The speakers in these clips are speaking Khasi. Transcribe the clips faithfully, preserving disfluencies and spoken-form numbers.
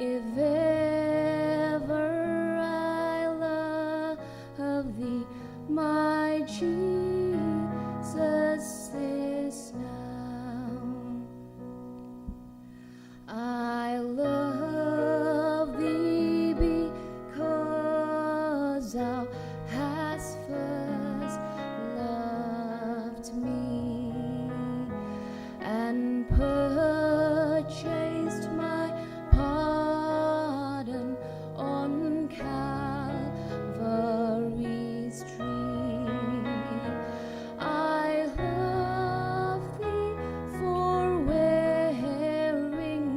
If ever I love thee, my Jesus, this now I love thee because thou hast first loved me and purchased my pardon on Calvary's tree. I love thee for wearing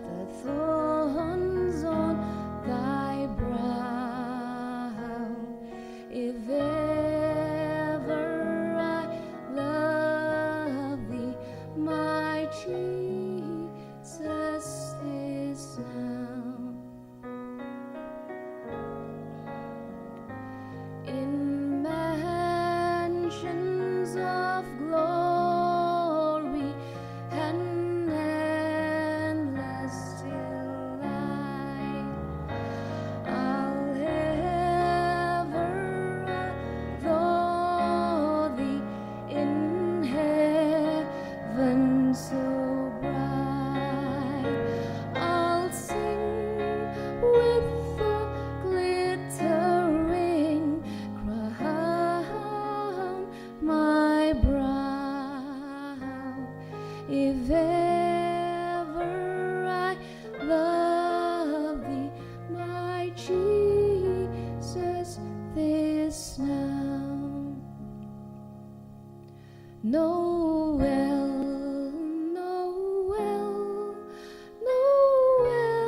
the thorns on thy brow. If ever I love thee, my Jesus, this now. In mansions of glory and endless delight, I'll ever adore thee in heaven so bright. I'll sing with the glittering crown my brow. If ever I love thee, my Jesus, this now. Noel, Noel, Noel,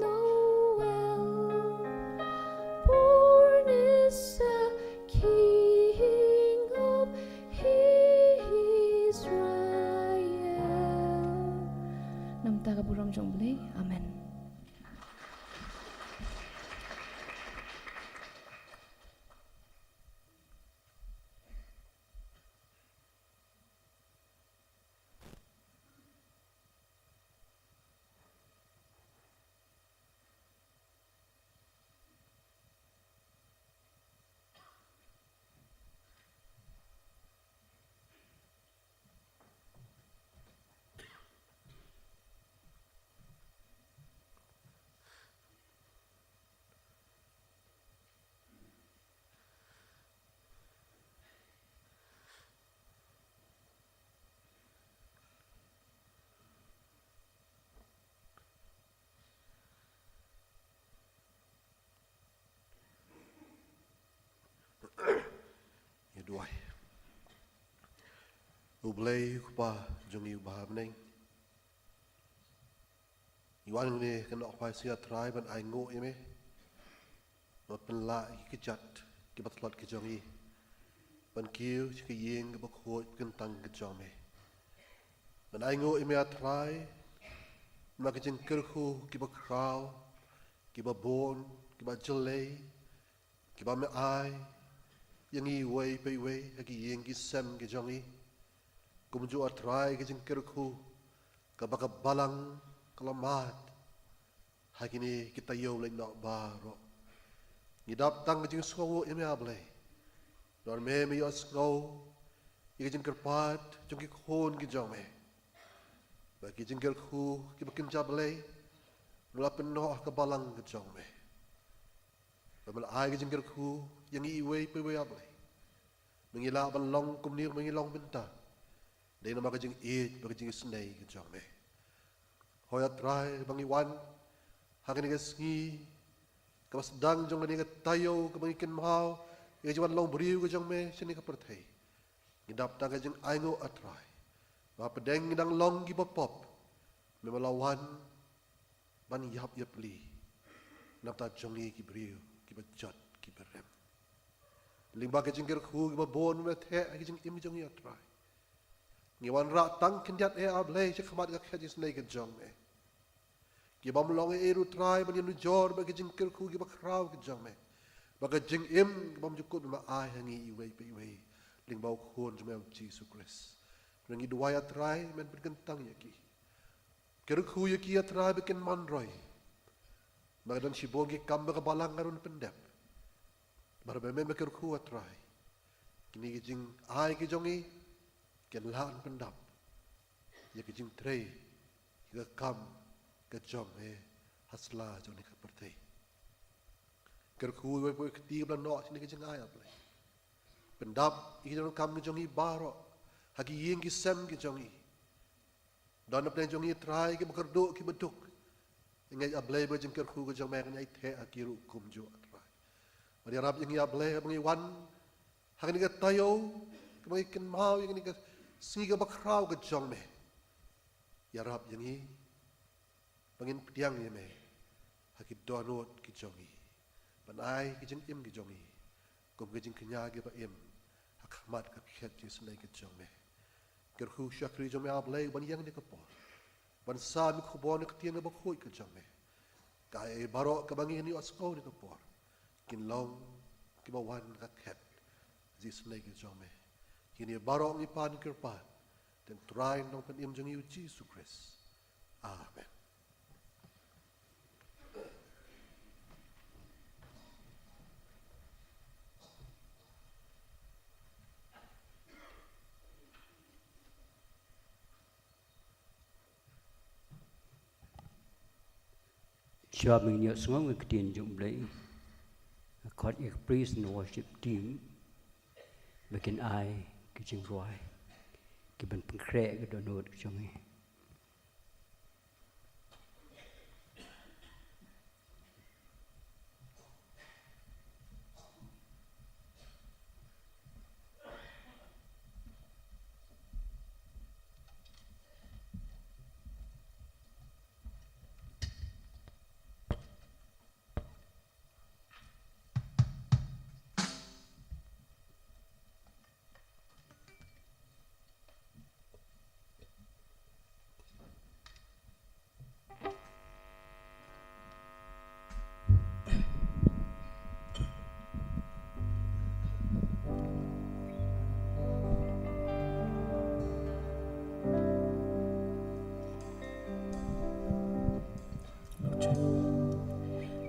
Noel. Born is the King of Israel. Namar ka burom jong U Blei. Amen. Ïa duwai. U Blei u Kpa jong ngi uba ha bneng, ngi wan hangne ka nohphai sngi, A Trai, ban ainguh ïa me. Ban pynlah ïa ki kjat kiba tlot ki jong ngi ban kiew sha ka ïing kaba khuid ba kyntang ka jong me. Ban ainguh ïa me, A Trai, namar ki jingkyrkhu kiba khraw, kiba bun, kiba jyllei, kiba me ai ïa ngi iwei pa iwei ha ki ïing ki sem ki jong ngi. Kumjuh, A Trai, ki jingkyrkhu kaba ka balang ka la mad ha kine ki taïew leit noh baroh. Ngi dap tang ka jingsngewnguh ïa me, A Blei. Namar me, me ïohsngew ïa ki jingkyrpad jong ki khun ki jong me. Ba ki jingkyrkhu kiba kynja Blei ruh la pynnoh ha ka balang ka jong me. Ba me la ai ki jingkyrkhu ïa ngi iwei pa iwei, A Blei, ba ngin lah ban long kumne ba ngi long mynta. Dei namar ka jingïeit bad ka jingisynei ka jong me. Hooid, A Trai, ba ngi wan ha kane ka sngi kaba sdang jong kane ka taïew kaba ngi kynmaw ïa ka jingwan long briew ka jong me shane ka pyrthei. Ngi dap tang ka jingainguh, A Trai, ba hapdeng ngi dang long kiba pop, me me la wan ban ïap ïapli na bynta jong ngi ki briew kiba jot kiba rem. Lyngba ki jingkyrkhu kiba bun me theh ha ki jingim jong ngi, A Trai. Ngi wanrah tang khyndiat eh, A Blei, sha khmat ka khet jingisynei ka jong me. Ki bym long ei ei ruh, Trai, ban ïanujor bad ki jingkyrkhu kiba khraw ki jong me, bad ka jingim ka bymjukut me ai ha ngi iwei pa iwei lyngba u Khun jong me, U Jisu Khrist. Ngi duwai, A Trai, men pynkyntang ïa ki. Kyrkhu ïa ki, A Trai, ba kin man roi. Ba ka don shibun ki kam ba ka Balang ka ruh yn pyndep. Namar ba me me kyrkhu, A Trai, kine ki jingai ki jong ngi kin lah ban pyndap ïa ki jingtrei, ïa ka kam ka jong me ha sla jong kane ka pyrthei. Kyrkhu ïa baroh ki kti ba la noh sha kine ki jingai, A Blei. Pyndap ïa ki jong ka kam ka jong ngi baroh ha ki ïing ki sem ki jong ngi. Don na pdeng jong ngi, A Trai, kiba kyrduh, kiba duk. Ngi ngeit, A Blei, ba ka jingkyrkhu ka jong me kan ïai theh ha ki ruh kumjuh, A Trai. Bad ïarap ïa ngi, A Blei, ba ngi wan ha kane ka taïew kaba ngi kynmaw ïa kane ka sngi kaba khraw ka jong me. Ïarap ïa ngi ba ngin pdiang ïa me ha ki dohnud ki jong ngi, ban ai ki jingim ki jong ngi kum ki jingkñia kiba im ha khmat ka khet jong ka isynei ka jong me. Kyrkhu shakri jong me, A Blei, ban ïeng ha kane ka por, ban sam ïa ka khubor na ka ktien kaba khuid ka jong me. Kaei baroh kaba ngi ïohsngew ha kane ka por kin long kiba wan na ka khet jong ka isynei ka jong me. Kine baroh ngi pan kyrpad ha ka kyrteng U Trai Nongpynim jong ngi, U Jisu Khrist. Amen. Shuwa ba ngin ïohsngew ïa ka ktien jong U Blei, nga khot ïa ka praise and worship team ba kin ai ki jingrwai kiban pynkhreh ïa ka dohnud ka jong ngi.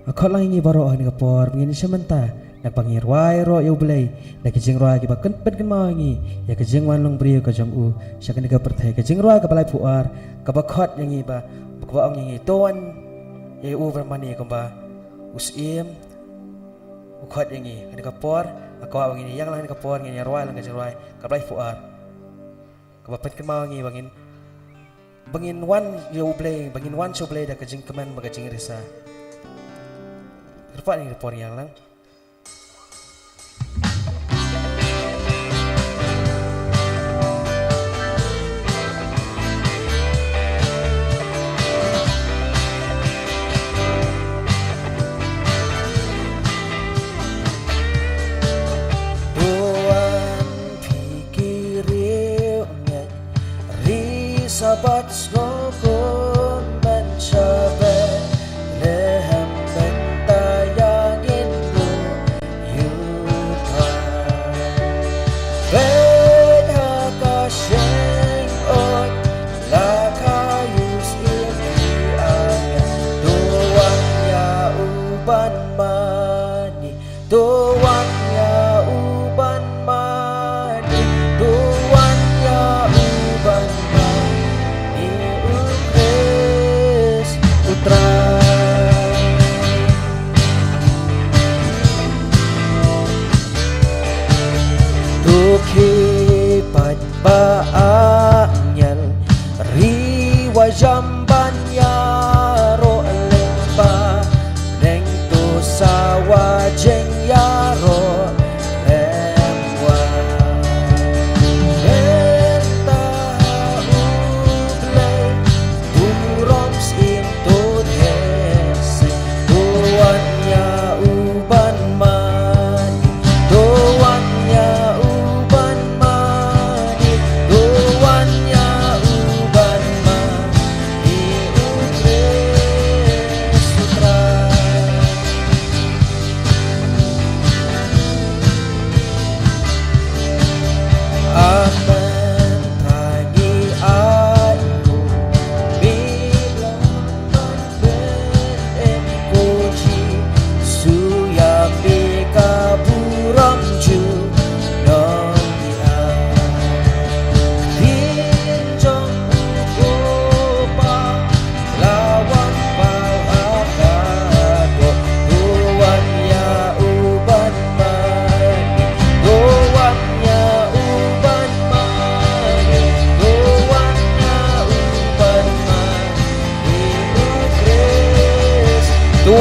Nga khot lang ïa ngi baroh ha kane ka por, ba ngin ïa shim bynta, naba ngin rwai ïaroh ïa U Blei da ki jingrwai kiba pyn, pynkynmaw ïa ngi ïa ka jingwan long briew ka jong U sha kane ka pyrthei. Ka jingrwai kaba laiphew ar, kaba khot ïa ngi ba, kaba ong ïa ngi, to wan ïa U ban mane, kumba u Syiem u khot ïa ngi. Ha kane ka por nga kwah ba ngin ïeng lang ha kane ka por, ngin ïa rwai lang ka jingrwai kaba laiphew ar, kaba pynkynmaw ïa ngi ba ngin, ba ngin wan ïa U Blei, ba ngin wan sha U Blei da ka jingkmen bad ka jingrisa. Kyrpad ïa ngi ha kane ka por, ïeng lang. Tuan, phi ki riewngeit ri Sabath, sngewkmen sha Bethlehem, mynta ïa ngin buh ïa U Trai. Peit ha ka shyngoid, la kha ïa u Syiem ïa ngi. To wan ïa U ban mane, to wan ïa U ban mane, to wan ïa U ban mane, U Khrist U Trai. To khie paidbah angel ri wa jam ban ïaroh lyngba bneng, to sawa jingïaroh lyngba. Mynta U Blei burom syiem to theh seng, to wan ïa U ban mane, to wan ïa U ban mane, to wan ïa U ban mane, U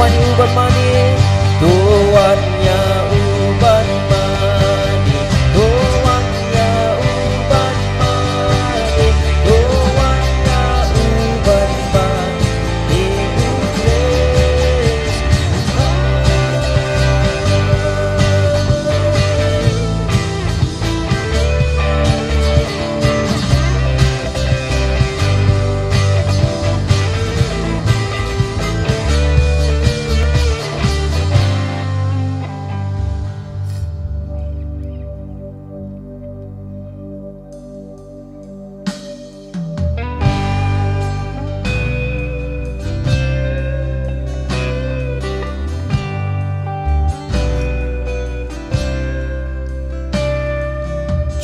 Wan ïa u ban mane, to wan ïa u ban mane, to wan ïa u ban mane, to wan ïa u ban mane, u Blei.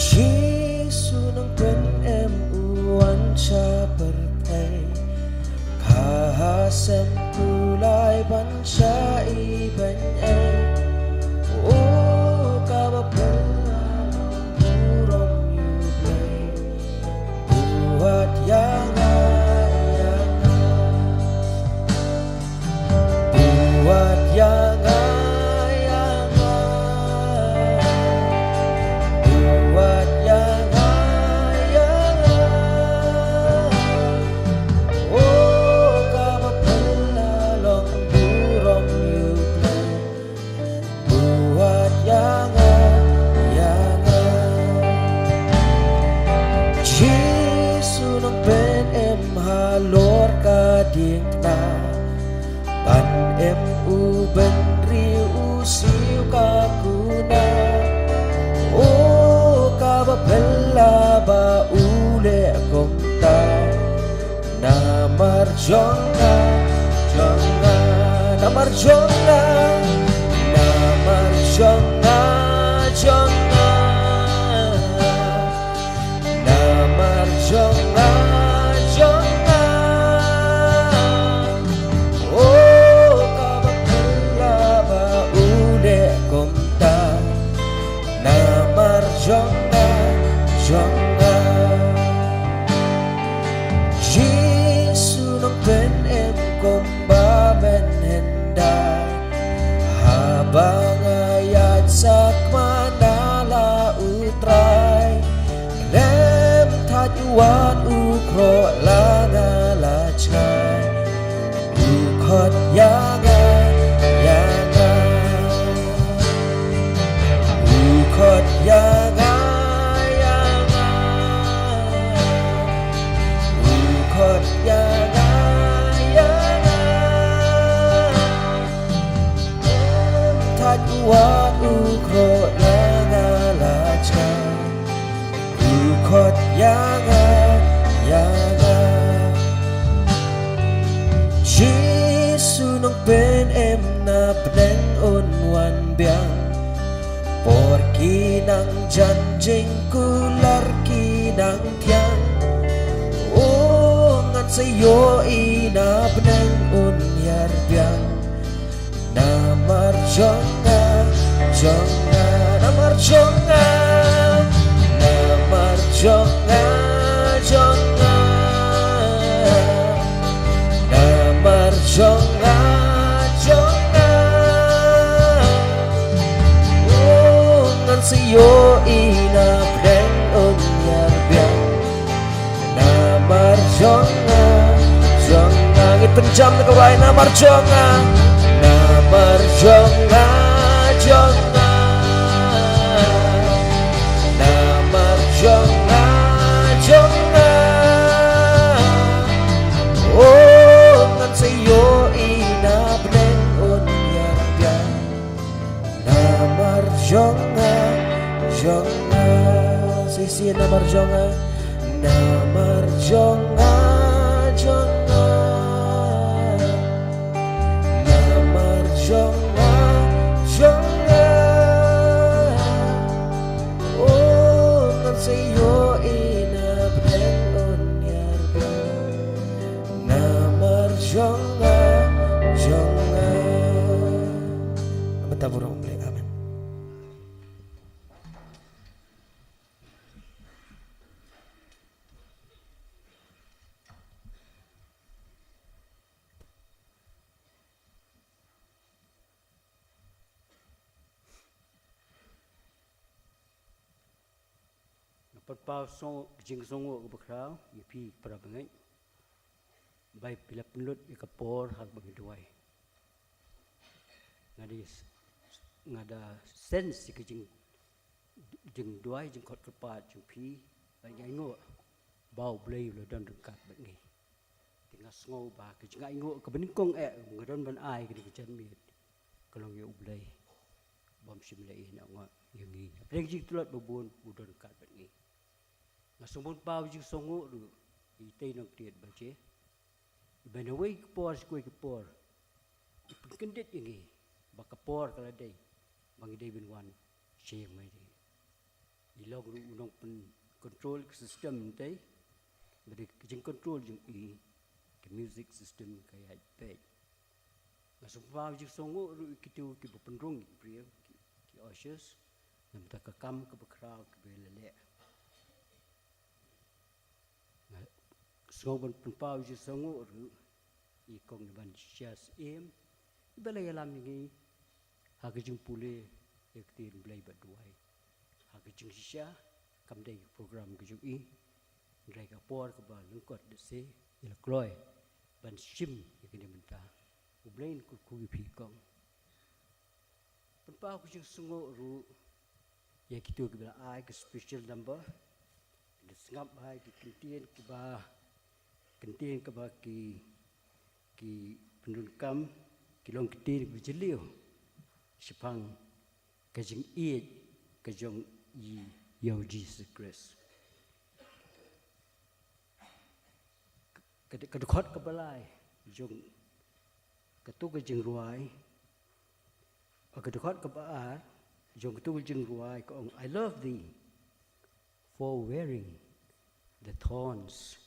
Jisu nongpynim u wan sha pyrthei, ka ha sem kulai ban shah ibeiñ ei. O kaba phylla long burom ïa u Blei. U wad ïa nga, ïa nga. U wad ïa nga, ïa nga. U wad ïa nga, ïa nga. O kaba phylla long burom ïa u Blei. U wad ïa nga, ïa nga. Jisu nongpynim halor ka diengphna, ban im u bynriew u siew ka kuna. O kaba phylla ba u leh kumta. Namar jong nga, jong nga, namar jong nga, namar jong nga, jong nga. Namar jong nga, jong nga. O kaba phylla ba u leh kumta. Namar jong nga, jong nga. Jisu nongpynim kumba men hyndai. Haba nga ïaid sakma na la u Trai. Khlem thait u wad u khroh la nga la jngai. U khot ïa nga, ïa nga. U khot ïa nga, ïa nga. U khot ïa nga, ïa nga. Em thait u wad u khroh la nga la jngai. U khot ïa nga, ïa nga. Jisu nongpynim na bneng un wan biang. Por ki nang jan jingkular ki nang thiang. O ngan sa ïohi na bneng un hiar biang. Namar jong nga, jong nga, namar jong nga, namar jong nga, jong nga, namar jong nga, jong nga. O ngan sa ïohi na bneng un hiar biang. Namar jong nga, jong nga. Ngin pynjam na ka wai namar jong nga. Namar jong nga, jong nga. Namar jong nga, jong nga. O ngan sa ïohi na bneng un hiar biang. Namar jong nga, jong nga. Shisien namar jong nga. Namar jong nga, jong nga. Namar jong nga, jong nga. O ngan sa ïohi na bneng un hiar biang. Namar jong nga, jong nga. Bynta burom U Blei. Amen. Pynpaw sngew, jingsngew kaba khraw ïa phi para bangeit. Ba phi la pynlut ïa ka por ha kaba ngi duwai. Nga da s-, nga da sense ïa ka jing, jingduwai, jingkhot kyrpad jong phi. Ba nga ïoh ba U Blei u la don ryngkat bad ngi. Te nga sngew ba ka jingaiñguh kaba nyngkong eh nga don ban ai ka dei ka janmiet ka long ïa U Blei. Bym shym la ïehnoh ïa ngi. Hapdeng jingtlot ba bun u don ryngkat bad ngi. Nga sngew bun paw jingsngew ruh ïa itei nongktiet ba je. Iba na wei ka por sha kawei ka por i pynkyndit ïa ngi ba ka por ka la dei ba ngi dei ban wan sha ïing Mari. I long ruh u nongpyncontrol ka system ntei. Ba dei ka jingcontrol jong i, ka music system ka ïaid peit. Nga sngew bun paw jingsngew ruh ïa kito kiba pynrung ïa ki briew, ki, ki ushers, namar ka kam kaba khraw kaba la leh. Nga sngew bun pynpaw jingsngew ruh ïa i kong Evangelist James, iba la ïalam ïa ngi ha ka jingpule ïa ka ktien Blei bad duwai. Ha ka jingshisha kam dei ka program ka jong i, hynrei ka por kaba lyngkot da se i la kloi ban shim ïa kane mynta. U Blei un kyrkhu ïa phi kong. Pynpaw ka jingsngew ruh ïa kito kiba la ai ka special number. Ki da sngap bha ïa ki kyntien kiba, kyntien kiba ki, ki pyndonkam, ki long kyntien kiba jylliew shaphang ka jingïeit ka jong i ïa u Jisu Khrist. Ka, ka dkhot kaba lai jong kato ka jingrwai, ka dkhot kaba ar jong kato ka jingrwai ka ong, "I love thee for wearing the thorns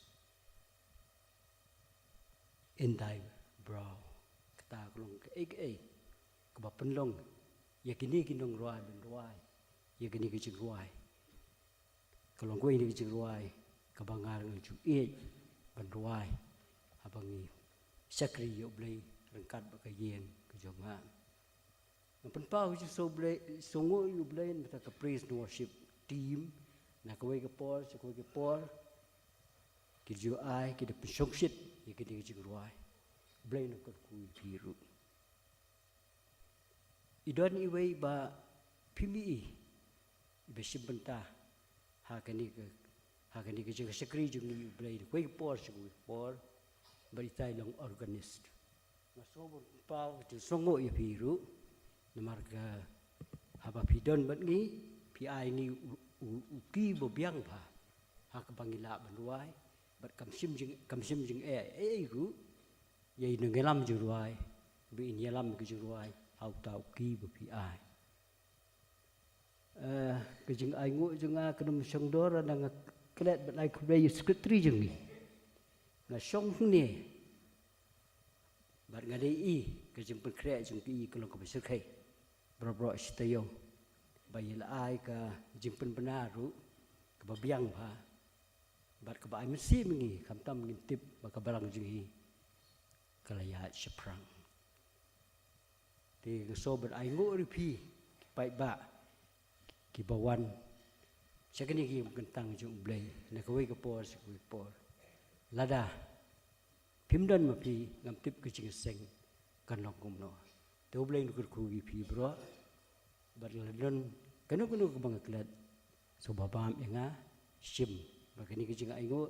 in thy brow." Kata ka long kaei kaei kaba pynlong ïa kine ki nongrwai ban rwai ïa kine ki jingrwai. Ka long kawei na ki jingrwai kaba nga ruh nga ju ïeit ban rwai haba ngi shakri ïa U Blei ryngkat bad ka ïing ka jong nga. Nga pynpaw jingsngew Blei, sngew ïa U Blei namar ka praise and worship team na kawei ka por sha kawei ka por. Ki ju ai, ki da pynshongshit ïa kine ki jingrwai. Blei un kyrkhu ïa phi ruh. I don iwei ba phim i, iba shim bynta ha kane ka, ha kane ka jingshakri jong ngi ïa U Blei na kawei ka por sha kawei ka por, bad ita i long organist. Nga sngew bun paw jingsngew ïa phi ruh namar ka haba phi don bad ngi, phi ai ngi u, u, u key ba biang bha ha kaba ngi lah ban rwai, bad kam shym jing, kam shym jingeh ei ei ruh ïa i nongïalam jingrwai ba in ïalam ka jingrwai ha uta u key ba phi ai. Eh, ka jingainguh jong nga kan ym shong dor, lada nga klet bad ai khublei ïa u secretary jong ngi. Nga shong hangne bad nga dei i, ka jingpynkhreh jong i ka long kaba shyrkhei baroh baroh shi taïew. Ba i la ai ka jingpynbna ruh kaba biang bha bad kaba ai mynsiem ïa ngi, khamtam ngim tip ba ka balang jong i ka la ïaid shaphrang. Te nga sngew ban ainguh ruh ïa phi ki paidbah kiba wan sha kane ka ïing kyntang jong U Blei na kawei ka por sha kawei ka por. Lada phim don ma phi, ngam tip ka jingïaseng kan long kumno. Te U Blei un kyrkhu ïa phi baroh. Bad lada don kano kano kaba nga klet, sngewbha bam ïa nga, shim ba kane ka jingainguh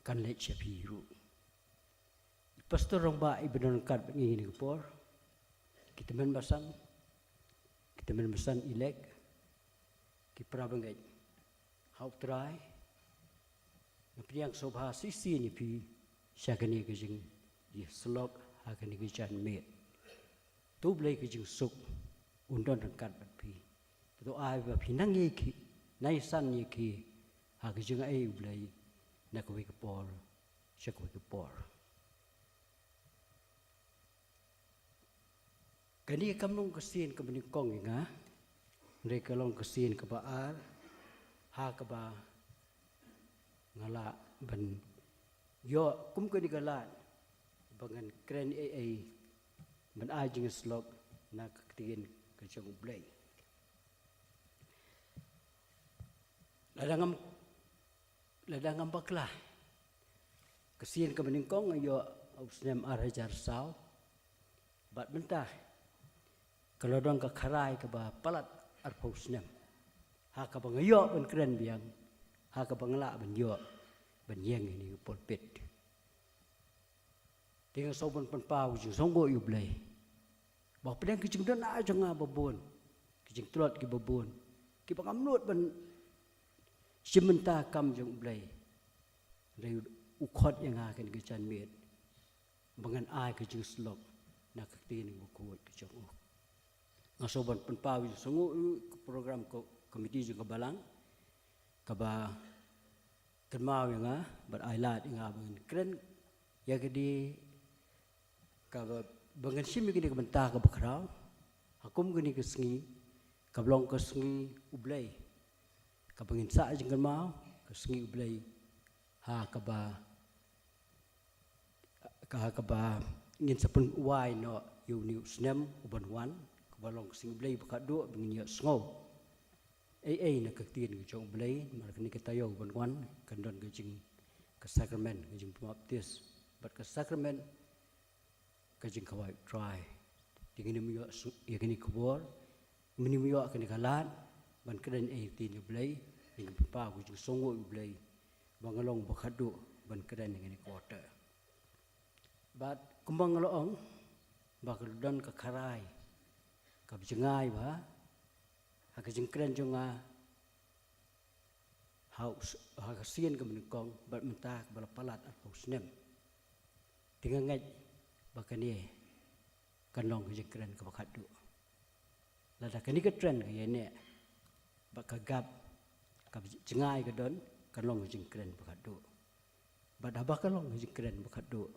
kan leit sha phi ruh. I Pastor Rangbah iba don ryngkat bad ngi ha kane ka por, ki tymmen basan, ki tymmen basan elect, ki para bangeit ha U Trai, nga pdiang sngewbha shisien ïa phi sha kane ka jingïasyllok ha kane ka janmiet. To U Blei ka jingsuk un don ryngkat bad phi. To ai ba phi nang ïakhih, nang ïasan ïakhih ha ka jingai U Blei na kawei ka por sha kawei ka por. Kane kam long ka sien kaba nyngkong ïa nga, hynrei ka long ka sien kaba ar ha kaba nga lah ban ïoh kum kane ka lad ba ngan kren ei ei ban ai jingïasyllok na ka ktien ka jong U Blei. Lada ngam, lada ngam bakla, ka sien kaba nyngkong nga ïoh ha u snem ar hajar saw. Bad mynta ka la don ka kharai kaba palat arphew snem ha kaba nga ïoh ban kren biang, ha kaba nga lah ban ïoh ban ïeng ha kane ka pulpit. Te nga sngewbha ban pynpaw ka jingsngewnguh ïa U Blei ba hapdeng ka jingdon ai jong nga ba bun, ka jingtlot kiba bun, kiba ngam nud ban shim bynta kam jong U Blei, hynrei u khot ïa nga ha kane ka janmiet ba ngan ai ka jingsyllok na ka ktien kaba khuid ka jong u. Nga sngewbha ban pynpaw ka jingsngewnguh ïa ka program ko-, committee jong ka balang kaba kynmaw ïa nga bad ai lad ïa nga ba ngan kren ïa kane, kaba, ba ngan shim ïa kane ka bynta kaba khraw ha kum kane ka sngi kaba long ka sngi U Blei, kaba ngin sah jingkynmaw, ka sngi U Blei ha kaba, ka ha kaba ngin sa pynwai noh ïa une u snem uban wan, kaba long ka sngi U Blei ba khatduh ba ngin ïohsngew ei ei na ka ktien ka jong U Blei. Namar kane ka taïew ban wan kan don ka jing, ka sakramen ka jingbaptis bad ka sakramen ka jingkhawai U Trai. Te ngin ym ïoh shu-, ïa kane ka bor, ngin ym ïoh kane ka lad ban kren ei ei ktien U Blei, ngin pynpaw ka jingsngewnguh ïa U Blei ba nga long ba khatduh ban kren ïa kane ka bor. Bad kumba nga la ong ba ka don ka kharai kaba jngai ba ha ka jingkren jong nga ha u s-, ha ka sien kaba nyngkong bad mynta kaba la palat arphew snem. Te nga ngeit ba kane kan long ka jingkren kaba khatduh. Lada kane ka trend ka ïaineh bad ka gap kaba jngai ka don, kan long ka jingkren ba khatduh. Bad haba ka long ka jingkren ba khatduh,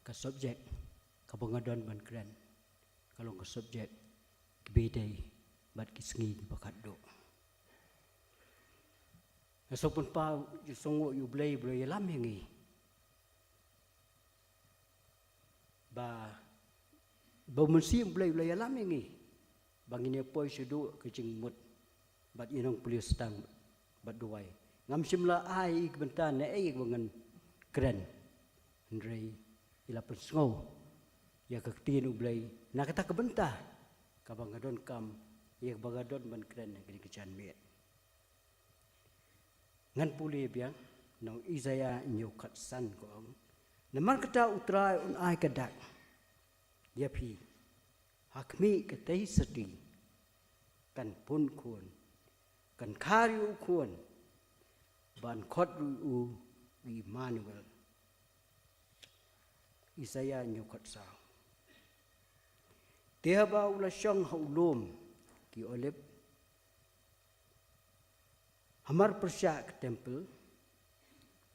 ka subject kaba nga don ban kren ka long ka subject kiba ïadei bad ki sngi kiba khatduh. Nga sngewbha pynpaw ka jingsngewnguh ïa U Blei ba u la ïalam ïa ngi, ba, ba U Mynsiem U Blei u la ïalam ïa ngi ba ngin ïa poi shaduh ka jingmut bad ïa nongpule stang bad duwai. Ngam shym la ai ïa ka bynta na ei ba ngan kren, hynrei i la pynsngew ïa ka ktien U Blei na kata ka bynta kaba nga donkam, ïa kaba nga don ban kren ha kane ka janmiet. Ngan pule biang na u Isaïah hynñiew khatsan, ka ong: Namar kata U Trai un ai ka dak ïa phi ha khmih ka tei syrti, kan pun khun, kan kha ruh u khun, ban khot ruh u Immanuel. Isaïah hynñiew khatsaw. Te haba u la shong ha u lum ki Olib, hamar pyrshah ka templ,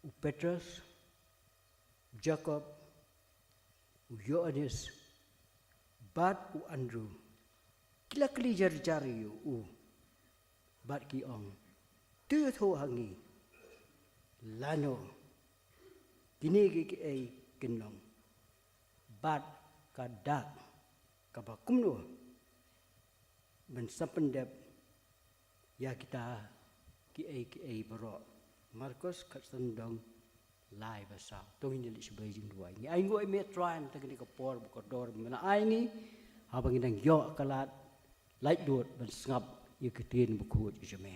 u Petros, u Jakob, u Ïoannis bad u Andru ki la kylli jar jar ïa u bad ki ong: To ïathuh ha ngi lano kine kiei kiei kin long, bad ka dak kaba kumno ban sa pyndep ïa kita kiei kiei baroh. Markos khatsan dong lai bad saw. To ngin ïa leit sha ba ïa jingduwai. Ngi ainguh ïa me Trai na kane ka por ba kordor ba me la ai ngi, haba ngi dang ïoh ka lad laitluid ban sngap ïa ka ktien bakhuid jong me.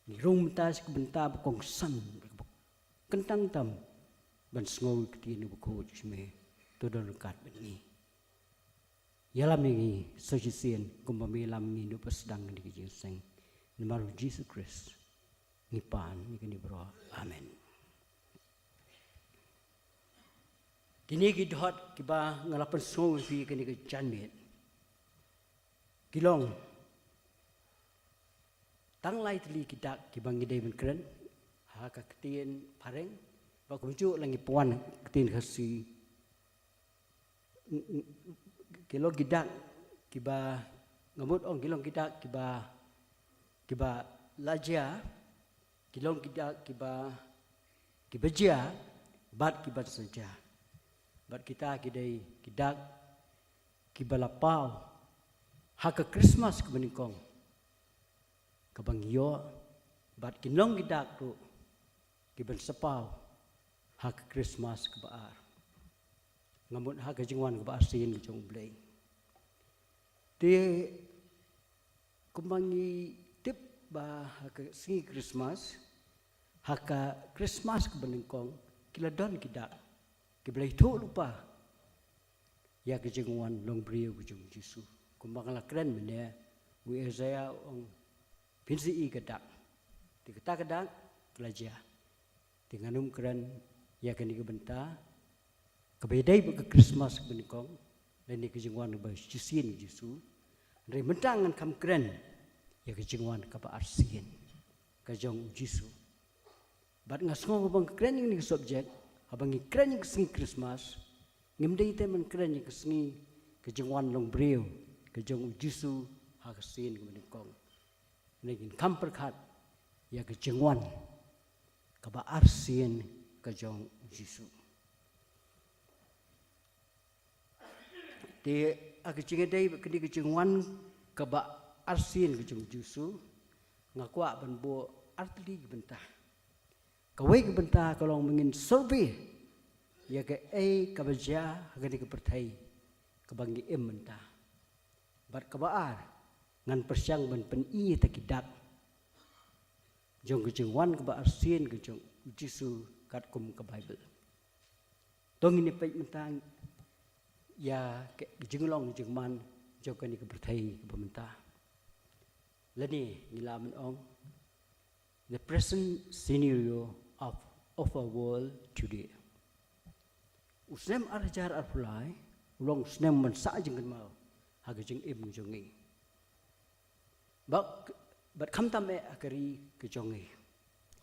Ngi rung mynta sha ka bynta ba kongsan, ba kyntang tam ban sngew ïa ka ktien bakhuid jong me. To don ryngkat bad ngi. Ïalam ïa ngi sa shisien kumba me ïalam ïa ngi na uba sdang kane ka jingïaseng. Namar U Jisu Khrist ngi pan ïa kane baroh. Amen. Kine ki dohot kiba nga la pynsngew ïa phi kane ka janmiet ki long tang lai tylli ki dak kiba ngi dei ban kren ha ka ktien phareng, ba kumjuh la ngi pynwan ktien Khasi. Ki long ki dak kiba, nga mut ong ki long ki dak kiba, kiba la jia, ki long ki dak kiba, kiba jia bad kiban sa jia. Bad kita ki dei ki dak kiba la paw ha ka Christmas kaba nyngkong. kaba ngi ïoh, bad ki long ki dak ruh kiban sa paw ha ka Christmas kaba ar. Nga mut ha ka jingwan kaba arsien ka jong U Blei. Te kumba ngi tip ba ha ka sngi Christmas, ha ka Christmas kaba nyngkong, ki la don ki dak kiba la ïathuh lypa ïa ka jingwan long briew ka jong U Jisu. Kumba nga la kren mynne, u Isaiah u ong, phin sa ïohi ka dak. Te kata ka dak ka la jia. Te ngan ym kren ïa kane ka bynta kaba ïadei bad ka Christmas kaba nyngkong, lane ka jingwan kaba shisien U Jisu. Hynrei mynta ngan kham kren ïa ka jingwan kaba arsien ka jong U Jisu. Bad nga sngew haba nga kren ïa kane ka subject, haba ngi kren ïa ka sngi Christmas, ngim dei te ban kren ïa ka sngi ka jingwan long briew ka jong U Jisu ha ka sien kaba nyngkong. Hynrei ngin kham pyrkhat ïa ka jingwan kaba arsien ka jong U Jisu. Te ha ka jingïadei bad kane ka jingwan kaba arsien ka jong U Jisu, nga kwah ban buh artylli ki bynta. Kawei ka bynta ka long ba ngin survey ïa kaei kaba jia ha kane ka pyrthei kaba ngi im mynta. Bad kaba ar, ngan pyrshang ban pyni ïa kita ki dak jong ka jingwan kaba arsien ka jong U Jisu katkum ka Baibl. To ngin ïa peit mynta ïa ka jinglong jingman jong kane ka pyrthei kaba mynta. Lane ngi lah ban ong, the present scenario of, of our world today. U snem ar hajar arphew lai u long u snem ban sah jingkynmaw ha ka jingim jong ngi. Bad, bad khamtam eh ha ka ri ka jong ngi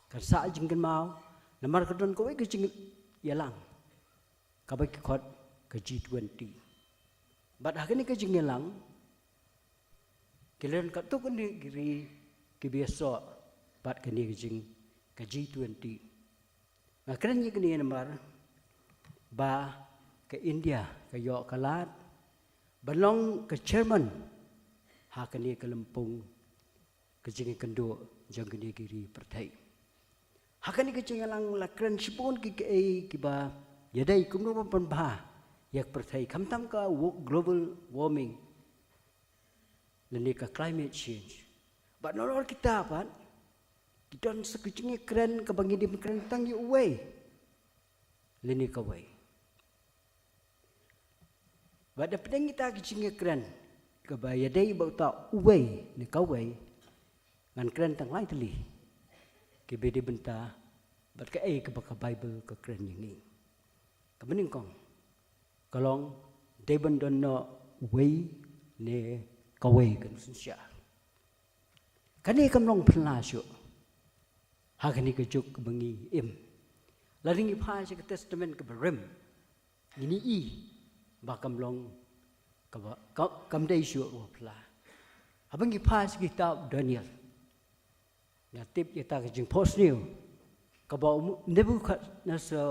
kan sah jingkynmaw, namar ka don kawei ka jingïalang kaba ki khot ka G twenty. Bad ha kane ka jingïalang ki la don katto katne ki ri kiba ïasoh bad kane ka jing, ka G twenty. Nga kren ïa kane namar ba ka India ka ïoh ka lad ban long ka chairman ha kane ka lympung ka jingïakynduh jong kine ki ri pyrthei. Ha kane ka jingïalang la kren shibun ki kaei kiba ïadei kumno ban pynbha ïa ka pyrthei, khamtam ka wo-, global warming lane ka climate change. Bad nalor kita pat ki don sa ka jingïakren kaba ngi dei ban kren tang ïa uwei lane kawei. Bad da pdeng kita ki jingïakren kaba ïadei bad uta uwei ne kawei, ngan kren tang lai tylli kiba dei bynta bad kaei kaba ka Baibl ka kren ïa ngi. Kaba nyngkong ka long, dei ban don noh uwei ne kawei kan synshar. Kane kam long phylla shuh ha kane ka juk kaba ngi im. Lada ngi phai sha ka Testament kaba rim, ngin ïohi ba kam long kaba, ka, kam dei shuh kaba phylla. Haba ngi phai sha ka kitab Daniel, nga tip ïa kata ka jingphohsniew kaba u Nebukhadnessar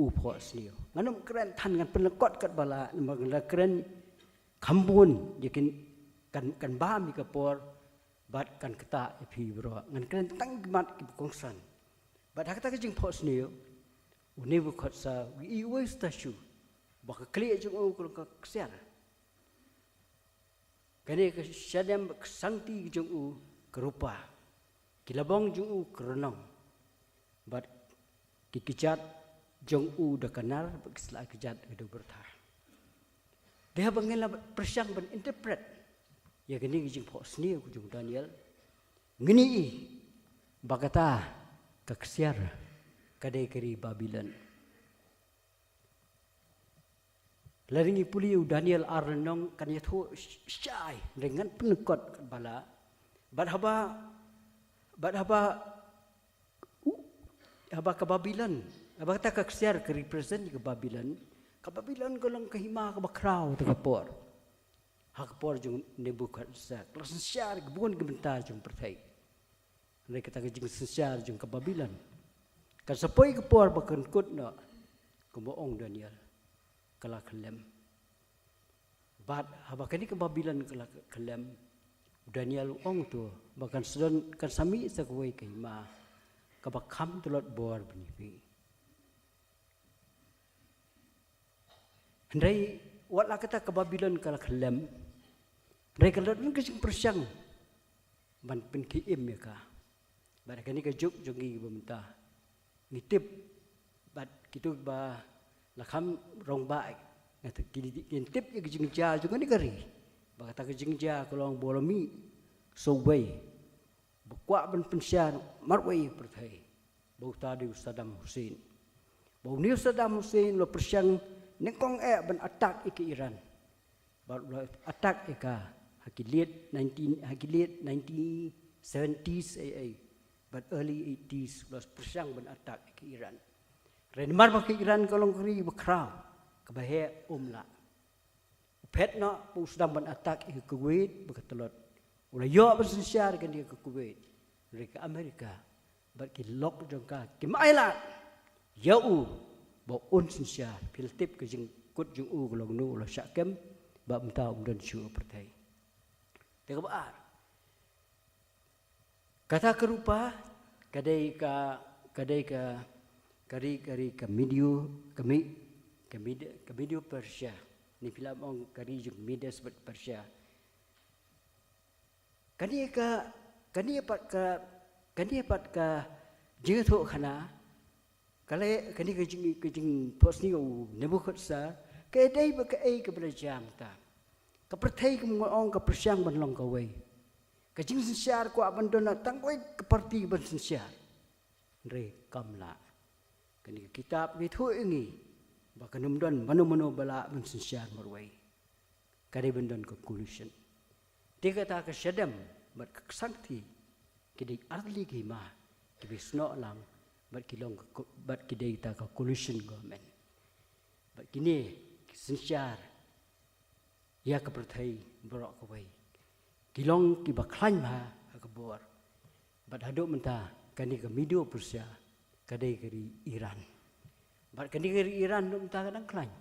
u phohsniew. Ngan ym kren than, ngan pynlyngkot katba lah, namar ngan da kren kham bun, ïa kin kan, kan bam ïa ka por bad kan ktah ïa phi baroh. Ngan kren tang ki mat kiba kongsan. Bad ha kata ka jingphohsniew, u Nebukhadnessar u ïohi uwei u statue ba ka khlieh jong u ka long ka ksiar. Kane ka shadem bad ka sangti jong u ka rupa, ki labong jong u ka rnong, bad ki kjat jong u da ka nar bad ki sla kjat ka dewbyrtha. Te haba ngi la pyrshang ban interpret ïa kane ka jingphohsniew ka jong u Daniel, ngin ïohi ba kata ka ksiar ka dei ka ri Babilon. Lada ngi pule ïa u Daniel ar lynnong kan ïathuh sh-, shai, hynrei ngan pynlyngkot katba lah. Bad haba, bad haba, u, haba ka Babilon, haba kata ka ksiar ka represent ïa ka Babilon, ka Babilon ka long ka hima kaba khraw ta ka por. Ha ka por jong u Nebukhadnessar, ka la synshar ïa ki bun ki bynta jong ka pyrthei. Hynrei kata ka jingsynshar jong ka Babilon kan sa poi ka por ba kan kut noh, kumba ong u Daniel, ka la khyllem. Bad haba kane ka Babilon ka la khyllem, Daniel u ong to ba kan sdon, kan sa mih sa kawei ka hima kaba kham tlot bor bnipi. Hynrei wat la kata ka Babilon ka la khyllem, hynrei ka la don ka jingpyrshang ban pynkhie im ïa ka. Bad kane ka juk jong ngi ba mynta ngi tip, bad kito ba la kham rangbah, nga tip ki, ki tip ïa ka jingjia jong kane ka ri. Ba kata ka jingjia ka long ba u la mih sa uwei ba kwah ban pynshar marwei ïa ka pyrthei, ba uta dei u Saddam Hussein. Ba une u Saddam Hussein u la pyrshang nyngkong eh ban attack ïa ka Iran. Bad u la attack ïa ka ha ki late nineteen, ha ki late nineteen seventies, eh, eh, bad early eighties u la pyrshang ban attack ïa ka Iran. Hynrei namar ba ka Iran ka long ka ri ba khraw, kaba heh, um lah. U phet noh ba u sdang ban attack ïa ka Kuwait ba ka tlot. U la ïoh ban synshar kane ka Kuwait. Hynrei ka America bad ki lok jong ka kim ailad ïa u ba un synshar. Phi la tip ka jingkut jong u ka long no, u la shah kem, bad mynta um don shuh ha pyrthei. Te kaba ar, kata ka rupa ka dei ka, ka dei ka, ka ri, ka ri ka Medio, ka Mi, ka Mid-, ka Medio Persia. Ni phi lah ban ong ka ri jong Medes bad Persia. Kane ka, kane pat ka, kane pat ka jingïathuhkhana, ka leh, kane ka jing, ka jingphohsniew u Nebukhadnezzar, ka dei ba kaei kaba la jia mynta. Ka pyrthei, kum nga ong, ka pyrshang ban long kawei. Ka jingsynshar kwah ban don na tang kawei ka party ban synshar. Hynrei kam lah. Kane ka kitab ka ïathuh ïa ngi ba kan ym don mano mano ba lah ban synshar marwei. Ka dei ban don ka coalition. Te kata ka shadem bad ka ksangti ki dei artylli ki hima kiba snoh lang bad ki long ka co-, bad ki dei kata ka coalition government. Bad kine ki synshar ïa ka pyrthei baroh kawei. Ki long kiba khlaiñ bha ha ka bor. Bad haduh mynta kane ka Medo Persia ka dei ka ri Iran. Bad kane ka ri Iran haduh mynta ka dang khlaiñ.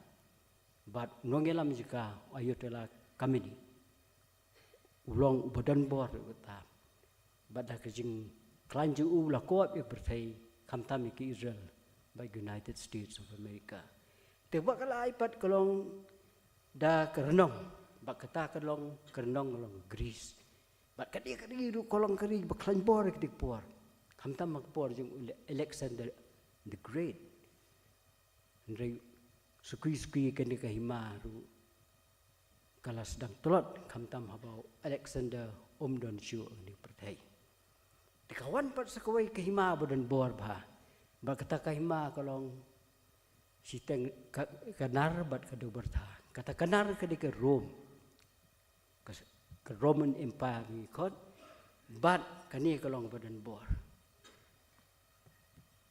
Bad u nongïalam jong ka, u Ayatollah Khamenei, u long uba don bor ruh kata. Bad da ka jingkhlaiñ jong u la kob ïa ka pyrthei, khamtam ïa ka Israel bad United States of America. Te ba ka la ai pat ka long da ka rnong, bad kata ka long, ka rnong ka long Greece. Bad ka dei ka ri ruh ka long ka ri ba khlaiñ bor ïa ka dei ka por. Khamtam ha ka por jong u Ale-, Alexander the Great. Hynrei suki suki kane ka hima ruh ka la sdang tlot, khamtam haba u Alexander um don shuh ha kane ka pyrthei. Te ka wan pat sa kawei ka hima ba don bor bha. Bad kata ka hima ka long shiteng ka, ka nar bad ka dewbyrtha. Kata ka nar ka dei ka Rome. Ka, ka Roman Empire ngi khot, bad kane ka long ba don bor.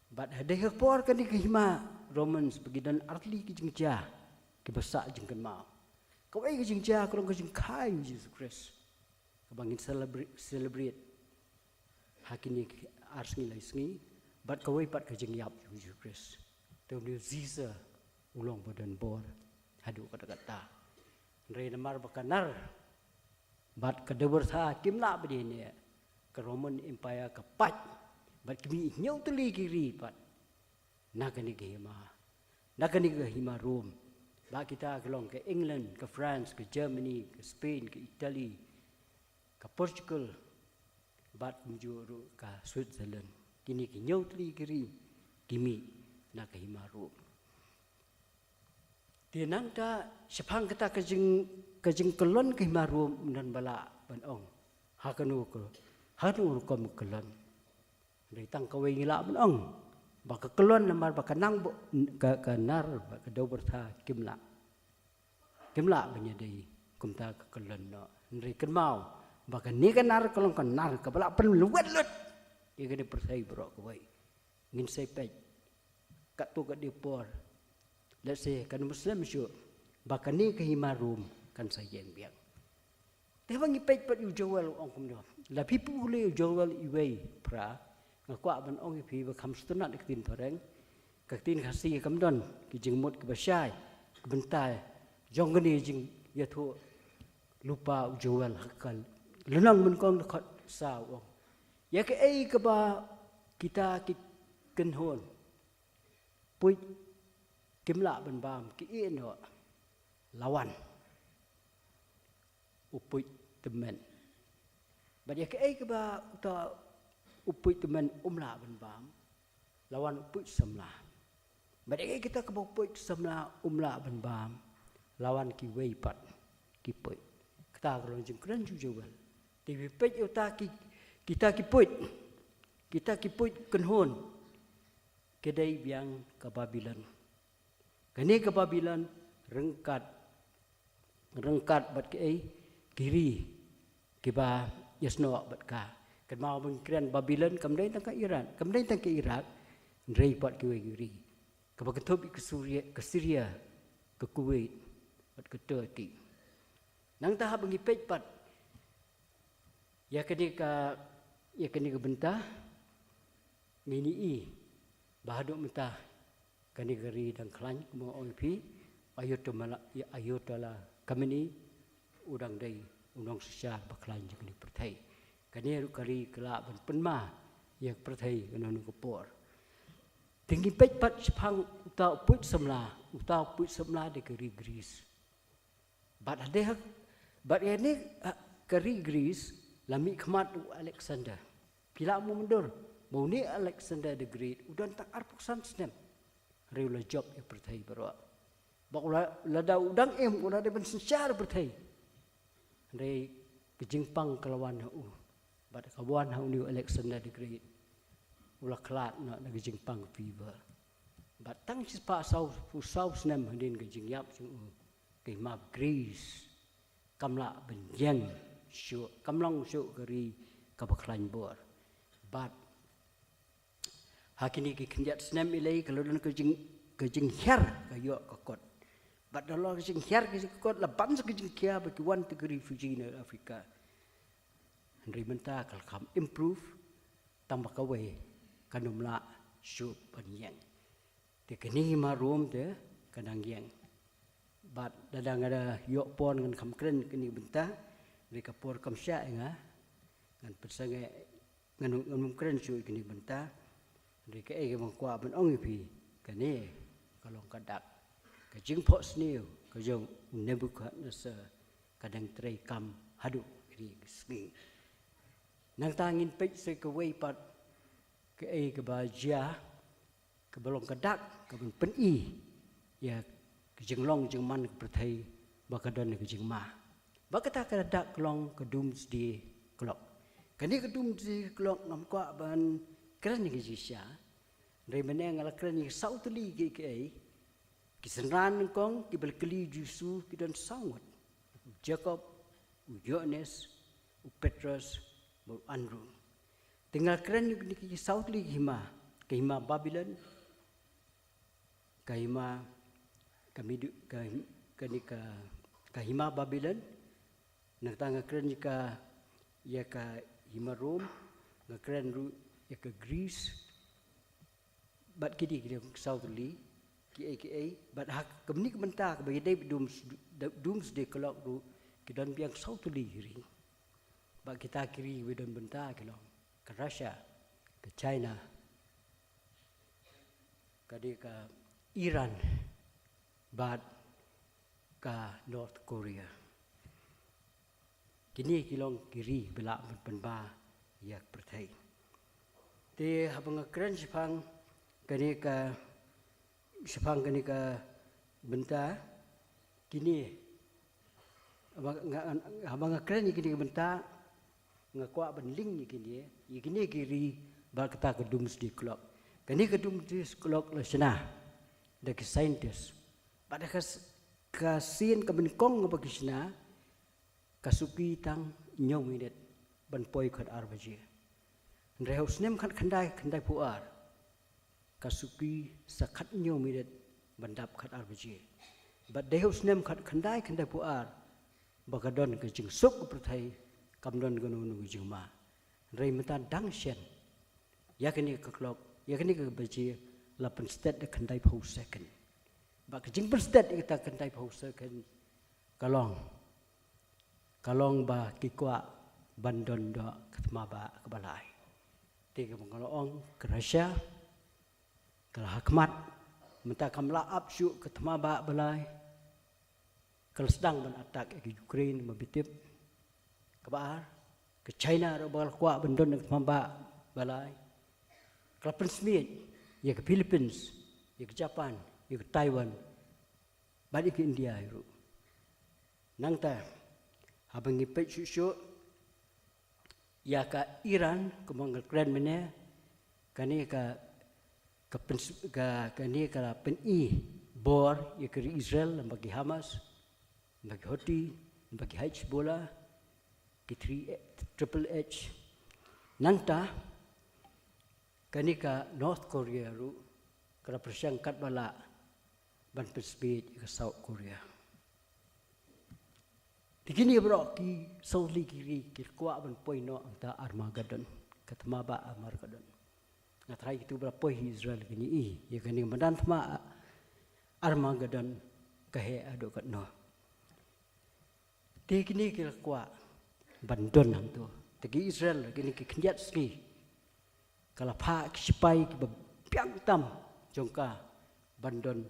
Bad ha dei ha ka por kane ka hima Romans ba ki don artylli ki jingjia kiba sah jingkynmaw. Kawei ka jingjia ka long ka jingkha ïa u Jisu Khrist, kaba ngin celebrate, celebrate ha kine ki ar sngi lai sngi, bad kawei pat ka jingïap jong u Jisu Khrist. Te une u Jisu u long ba don bor haduh katta katta. Hynrei namar ba ka nar bad ka dewbyrtha kim lah ban ïaineh, ka Roman Empire ka pait, bad ki mih hynñiew tylli ki ri pat na kane ka hima, na kane ka hima Rome. Bad kita ki long ka England, ka France, ka Germany, ka Spain, ka Italy, ka Portugal, bad kumjuh ruh ka Switzerland. Kine ki hynñiew tylli ki ri ki mih na ka hima Rome. Te nangta shaphang kata ka jing, ka jingkyllon ka hima Rome, ym don ba lah ban ong ha kano ka, ha kano rukom kyllon. Dei tang kawei ngi lah ban ong ba ka kyllon namar ba ka nang ba, ka, ka nar bad ka dewbyrtha kim lah, kim lah ban ïadei kumta ka kyllon noh. Hynrei kynmaw ba kane ka nar ka long ka nar kaba lah pynlwet lut ïa kane ka pyrthei baroh kawei. Ngin sa peit katto katne por, let's say, kan ym slem shuh ba kane ka hima Rome kan sa ïeng biang. Te ba ngi peit pat ïa u Joel u ong kumno. La phi pule ïa u Joel iwei phra, nga kwah ban ong ïa phi ba kham sngewtynnat ïa ka ktien phareng. Ka ktien Khasi kam don ki jingmut kiba shai, ka bynta jong kane ka jingïathuh lypa u Joel ha ka Lynnong Nyngkong dkhot saw u ong, ïa kaei kaba kita ki kynhun puit kim lah ban bam, ki ïeh noh, la wan u puit tymmen. Bad ïa kaei kaba uta u puit tymmen um lah ban bam, la wan u puit samla. Bad ïa kaei kata kaba u puit samla um lah ban bam, la wan kiwei pat ki puit. Kata ka long jingkren jong u Joel. Te phi peit ïa uta ki, kita ki puit, kita ki puit kynhun, ki dei biang ka Babilon. Kane ka Babilon ryngkat, ryngkat bad kaei, ki ri kiba ïasnoh bad ka. Kynmaw ba ngi kren Babilon kam dei tang ka Iran, kam dei tang ka Iraq, hynrei pat kiwei ki ri. Kaba kynthup ïa ka Suria, ka Syria, ka Kuwait bad ka Turkey. Nangta haba ngi peit pat ïa kane ka, ïa kane ka bynta, ngin ïohi ba haduh mynta kane ka ri dang khlaiñ, kumba ong ïa phi, Ayatollah, Ayatollah Khamenei u dang dei u nongsynshar ba khlaiñ jong kane ka pyrthei. Kane ruh ka ri ka lah ban pynma ïa ka pyrthei ha kano kano ka por. Te ngi peit pat shaphang uta u puit samla, uta u puit samla dei ka ri Greece. Bad hadien, bad ïa kane, ah, ka ri Greece la mihkhmat u Alexander. Phi lah mutdur ba une Alexander the Great u don tang arphew san snem, hynrei u la jop ïa ka pyrthei baroh. Bad u la, lada u dang im, u la dei ban synshar ïa ka pyrthei. Hynrei ka jingpang ka la wan ha u. Bad ka wan ha une u Alexander the Great, u la khlad noh na ka jingpang, fever. Bad tang shispah saw, saw snem hadien ka jingïap jong u, ka hima Greece kam lah ban ïeng shuh, kam long shuh ka ri kaba khlaiñ bor. Bad ha kine ki khyndiat snem ilei ka la don ka jing, ka jinghiar ka ïoh ka kot. Bad da la ka jinghiar ka kot la ban sa ka jingkhia ba ki wan te ki refugee na Africa. Hynrei mynta ka la kham improve, tang ba kawei kan ym lah shuh ban ïeng. Te kane hima Rome te ka dang ïeng. Bad lada nga da ïoh por ngan kham kren kane ka bynta, hynrei ka por kam shah ïa nga, ngan pynsangeh, ngan, ngan ym kren shuh ïa kane ka bynta, hynrei kaei kaba nga kwah ban ong ïa phi, kane ka long ka dak. Ka jingphohsniew ka jong u Nebuchadnezzar ka dang trei kam haduh kine ki sngi. Nangta ngin peit sa kawei pat kaei kaba jia, kaba long ka dak kaban pyni ïa ka jinglong jingman ka pyrthei ba ka don ka jingma. Ba kata ka dak ka long ka doomsday clock. Kane ka doomsday clock ngam kwah ban kren ïa ka jingshisha. Hynrei mynne nga la kren ïa ki saw tylli kiei kiei. Ki synran nyngkong kiba la kylli u Jisu ki don saw ngut. U Jakob, u Ïoannis, u Petros, bad u Andru. Te nga la kren ïa kine ki saw tylli ki hima, ka hima Babilon, ka hima, ka Midu, ka, kane ka, ka hima Babilon, nangta nga kren ïa ka, ïa ka hima Rome, nga kren ruh ïa ka Greece, bad kine ki dei saw tylli kiei kiei, bad ha kane ka bynta kaba ïadei bad dooms-, doomsday clock ruh ki don biang saw tylli ki ri. Bad kita ki ri kiba don bynta ki long ka Russia, ka China, ka dei ka Iran, bad ka North Korea. Kine ki long ki ri ba lah ban pynba ïa ka pyrthei. Te haba nga kren shaphang kane ka, shaphang kane ka bynta, kine, haba nga, haba nga kren ïa kine ka bynta, nga kwah ban link ïa kine, ïa kine ki ri bad kata ka doomsday clock. Kane ka doomsday clock la shna da ki scientist. Bad da ka s-, ka sien kaba nyngkong kaba ki shna, ka suki tang hynñiew minit ban poi khatar baje. Hynrei ha u snem khatkhyndai khyndaiphew ar, ka suki sa khathynñiew minit ban dap khatar baje. Bad dei ha u snem khatkhyndai khyndaiphew ar ba ka don ka jingsuk ka pyrthei, kam don kano kano ka jingma. Hynrei mynta dang shen ïa kane ka clock, ïa kane ka baje la pynstet da khyndaiphew second. Bad ka jingpynstet ïa kata khyndaiphew second ka long, ka long ba ki kwah ban don doh ka thma ba kaba lai. Te kaba nga la ong ka Russia ka la hakhmat, mynta kam lah ap shuh ka thma ba ba lai. Ka la sdang ban attack ïa ka Ukraine, ma phi tip. Kaba ar, ka China ruh ba la kwah ban don ka thma ba ba lai. Ka la pynsmit ïa ka Philippines, ïa ka Japan, ïa ka Taiwan, bad ïa ka India ruh. Nangta, haba ngi peit shuh shuh ïa ka Iran, kumba nga la kren mynne, kane ka, ka pyns-, ka, kane ka la pyni bor ïa ka ri Israel, lem bad ki Hamas, lem bad ki Houthi, lem bad ki Hezbollah, ki three, triple H. Nangta, kane ka North Korea ruh ka la pyrshang katba lah ban pynsmit ïa ka South Korea. Te kine baroh ki sawdong ki ri ki kwah ban poi noh hangta Armageddon, ka thma ba Armageddon. Nga tharai kito ba la poi ha Israel kin ïohi ïa kane ka madan thma Armageddon ka heh haduh katno. Te kine ki la kwah ban don hangto. Te ki Israel kine ki khyndiat sngi ka la phah ki shipai kiba biang tam jong ka ban don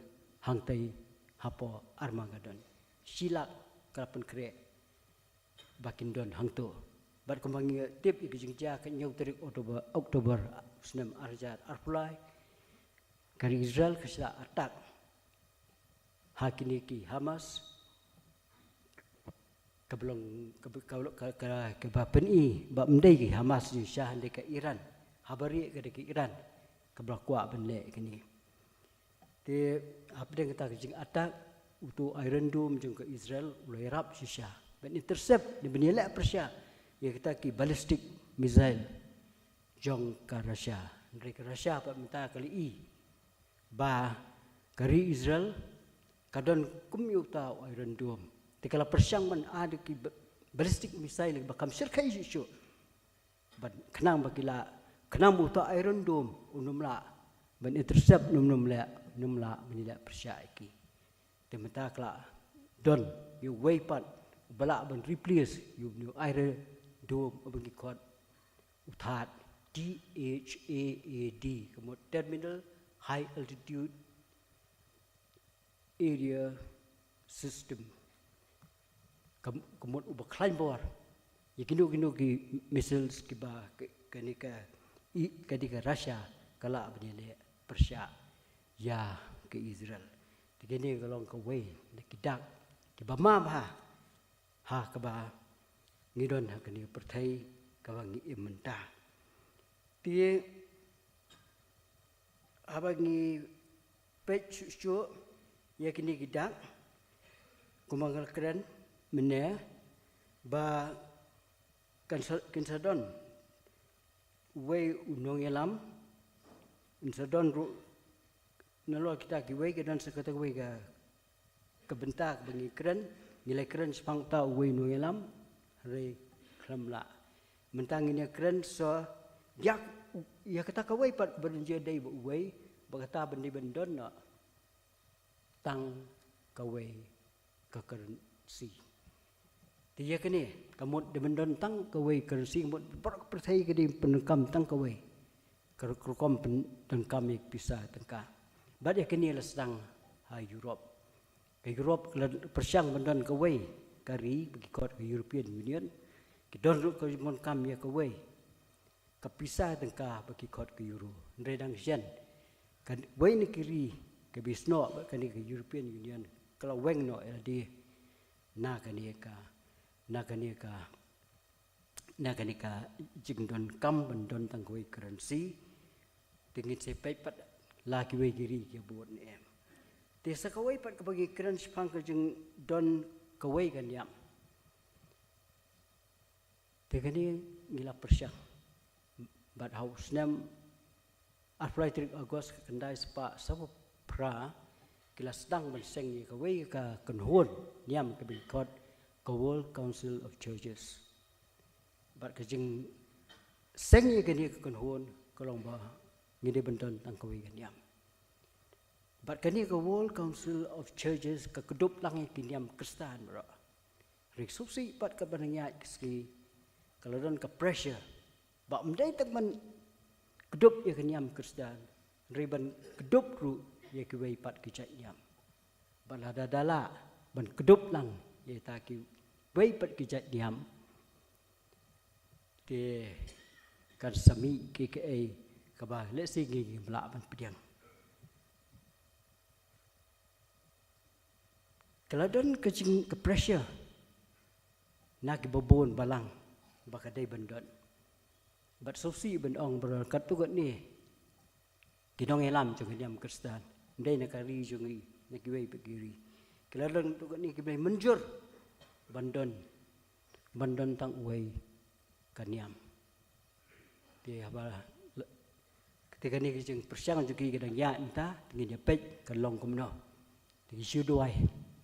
hangtei hapoh Armageddon. Shi lak ka la pynkhreh ba kin don hangto. Bad kumba ngi tip ïa ka jingjia, ka hynñiew tarik October, October snem ar hajar arphew lai, ka ri Israel ka sa attack ha kine ki Hamas, kaba long, kaba, kaba, ka, ka, kaba pyni ba ym dei ki Hamas shisha, hynrei ka Iran. Haba rieh ka dei ka Iran kaba la kwah ban leh kine. Te hapdeng kata ka jing attack, uto u Iron Dome jong ka Israel u la ïarap shisha ban intercept ne ban ïaleh pyrshah ïa kita ki ballistic missile jong ka Russia. Hynrei ka Russia pat mynta ka la ïohi ba ka ri Israel ka don kum ïa uta u Iron Dome. Te ka la pyrshang ban ai da ki ba-, ballistic missile ba kham shyrkhei shuh shuh. Ban khnang ba ki lah, khnang ba uta u Iron Dome un ym lah ban intercept, un ym lah, un ym lah ban ïaleh pyrshah ïa ki. Te mynta ka la don ïa uwei pat uba lah ban replace ïa u Iron Dome, uba ngi khot u THAAD, T H A A D, ka mut Terminal High Altitude Area System. Ka, ka mut uba khlaiñ bor ïa kino kino ki missiles kiba ka, kane ka, i, kane ka Russia ka lah ban ïaleh pyrshah ïa ka Israel. Te kane ka long kawei na ki dak kiba ma bha ha kaba ngi don ha kane ka pyrthei kaba ngi im mynta. Te haba ngi peit shuh shuh ïa kine ki dak, kumba nga la kren mynne, ba kan sa, kin sa don uwei u nongïalam, kin sa don ruh, nalor kita kiwei ki don sa kata kawei ka, ka bynta kaba ngi kren, ngi la kren shaphang uta uwei u nongïalam, hynrei khlem lah. Mynta ngin ïa kren sa ïa, ïa kata kawei pat kaba dang jia dei ba uwei, ba kata ban dei ban don noh tang kawei ka currency. Te ïa kane ka mut dei ban don tang kawei currency, ka mut baroh ka pyrthei ka dei pyndonkam tang kawei ka ru-, ka rukom pyndonkam ïa ka pisa tyngka. Bad ïa kane la sdang ha Europe. Ka Europe ka la pyrshang ban don kawei ka ri ba ki khot ka European Union. Ki don ruh ka pyndonkam ïa kawei ka pisa tyngka ba ki khot ka euro. Hynrei dang shen kawei na ki ri kaba snoh bad kane ka European Union ka la weng noh ïa lade na kane ka, na kane ka, na kane ka jingdonkam ban don tang kawei currency. Te ngin sa peit pat la kiwei ki ri ki bud ne em. Te sa kawei pat kaba ngi kren shaphang ka jingdon kawei ka niam. Te kane ngi la pyrshang. Bad ha u snem arphew lai tarik August ka khyndai spah sawphew phra ki la sdang ban seng ïa kawei ka kynhun niam kaba ngi khot ka World Council of Churches. Bad ka jingseng ïa kane ka kynhun ka long ba ngi dei ban don tang kawei ka niam. Bad kane ka World Council of Churches ka kdup lang ïa ki niam Khristan baroh. Hynrei sngewsih pat katba nang ïaid ka sngi, Ka la don ka pressure ba ym dei tang ban kdup ïa ka niam Khristan, hynrei ban kdup ruh ïa kiwei pat ki jait niam. Ba lada da lah ban kdup lang ïa kita kiwei pat ki jait niam, te kan sa mih ki kaei kaba lehse ngi ngim lah ban pdiang. Ka la don ka jing ka pressure na kiba bun balang ba ka dei ban don. Bad sngewsih ban ong baroh katto katne ki nongïalam jong ka niam Khristan, ym dei na ka ri jong ngi, na kiwei pat ki ri, ki la don katto katne kiba mynjur ban don, ban don tang uwei ka niam. Te haba la, te kane ka jingpyrshang jong ki ka dang ïaid mynta, te ngin ïa peit ka long kumno. Te ngi shu duwai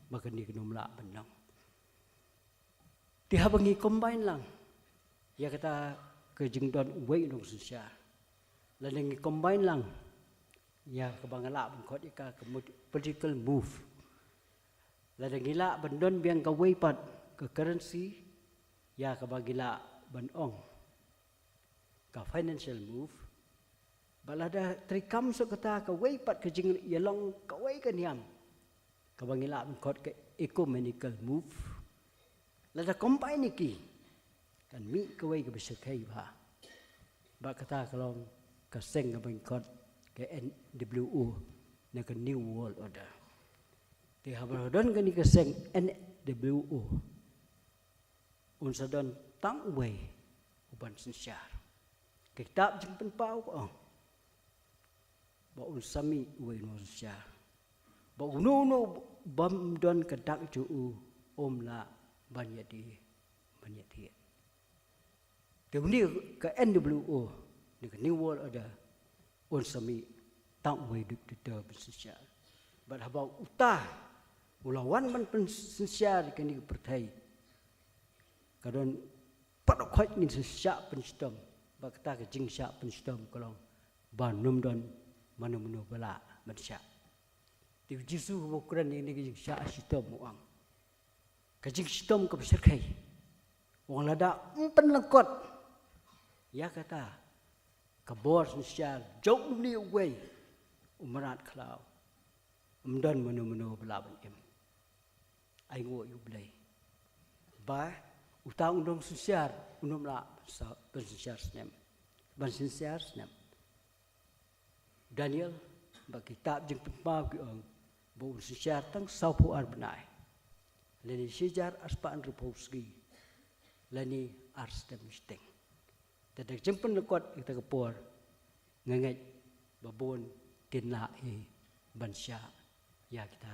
ba kane kan ym lah ban long. Te haba ngi combine lang ïa kata ka jingdon uwei u nongsynshar, lada ngi combine lang ïa kaba nga lah ban khot ïa ka, ka mut-, political move, lada ngi lah ban don biang kawei pat ka currency ïa kaba ngi lah ban ong ka financial move, ba lada treikam shuh kata kawei pat ka jingïalong kawei ka niam, kaba ngi lah ban khot ka ecumenical move, lada combine ïa ki, kan mih kawei kaba shyrkhei bha. Bad kata ka long ka seng kaba ngi khot ka N W O, ne ka New World Order. Te haba don kane ka seng N W O, un sa don tang uwei uban synshar. Ka kitab Jingpynpaw ka ong ba un sa mih uwei u nongsynshar, ba uno uno bym don ka dak jong u um lah ban ïadie ban ïathied. Te une ka N W O, ne ka New World Order, un sa mih tang uwei u dictator ban synshar. Bad haba uta u la wan ban pynsynshar ïa kane ka pyrthei, ka don pat u khot ngin sa shah pynshitom. Bad kata ka jingshah pynshitom ka long ba ym don mano mano ba lah ban shah. Te u Jisu haba u kren ïa kane ka jingshah shitom u ong, ka jingshitom kaba shyrkhei, u ong lada ym pynlyngkot ïa kata ka bor synshar jong une uwei u mrad khlaw, ym don mano mano ba lah ban im. Ai nguh ïa U Blei ba uta u nongsynshar un ym lah ban sa-, ban synshar snem, ban synshar snem. Daniel bad kitab Jingpynpaw ki ong ba un synshar tang sawphew ar bnai, lane shi hajar arspah hynriewphew sngi, lane ar snem shiteng. Te da ka jingpynlyngkot ïa kata ka por, nga ngeit ba bun kin lah hi ban shah ïa kita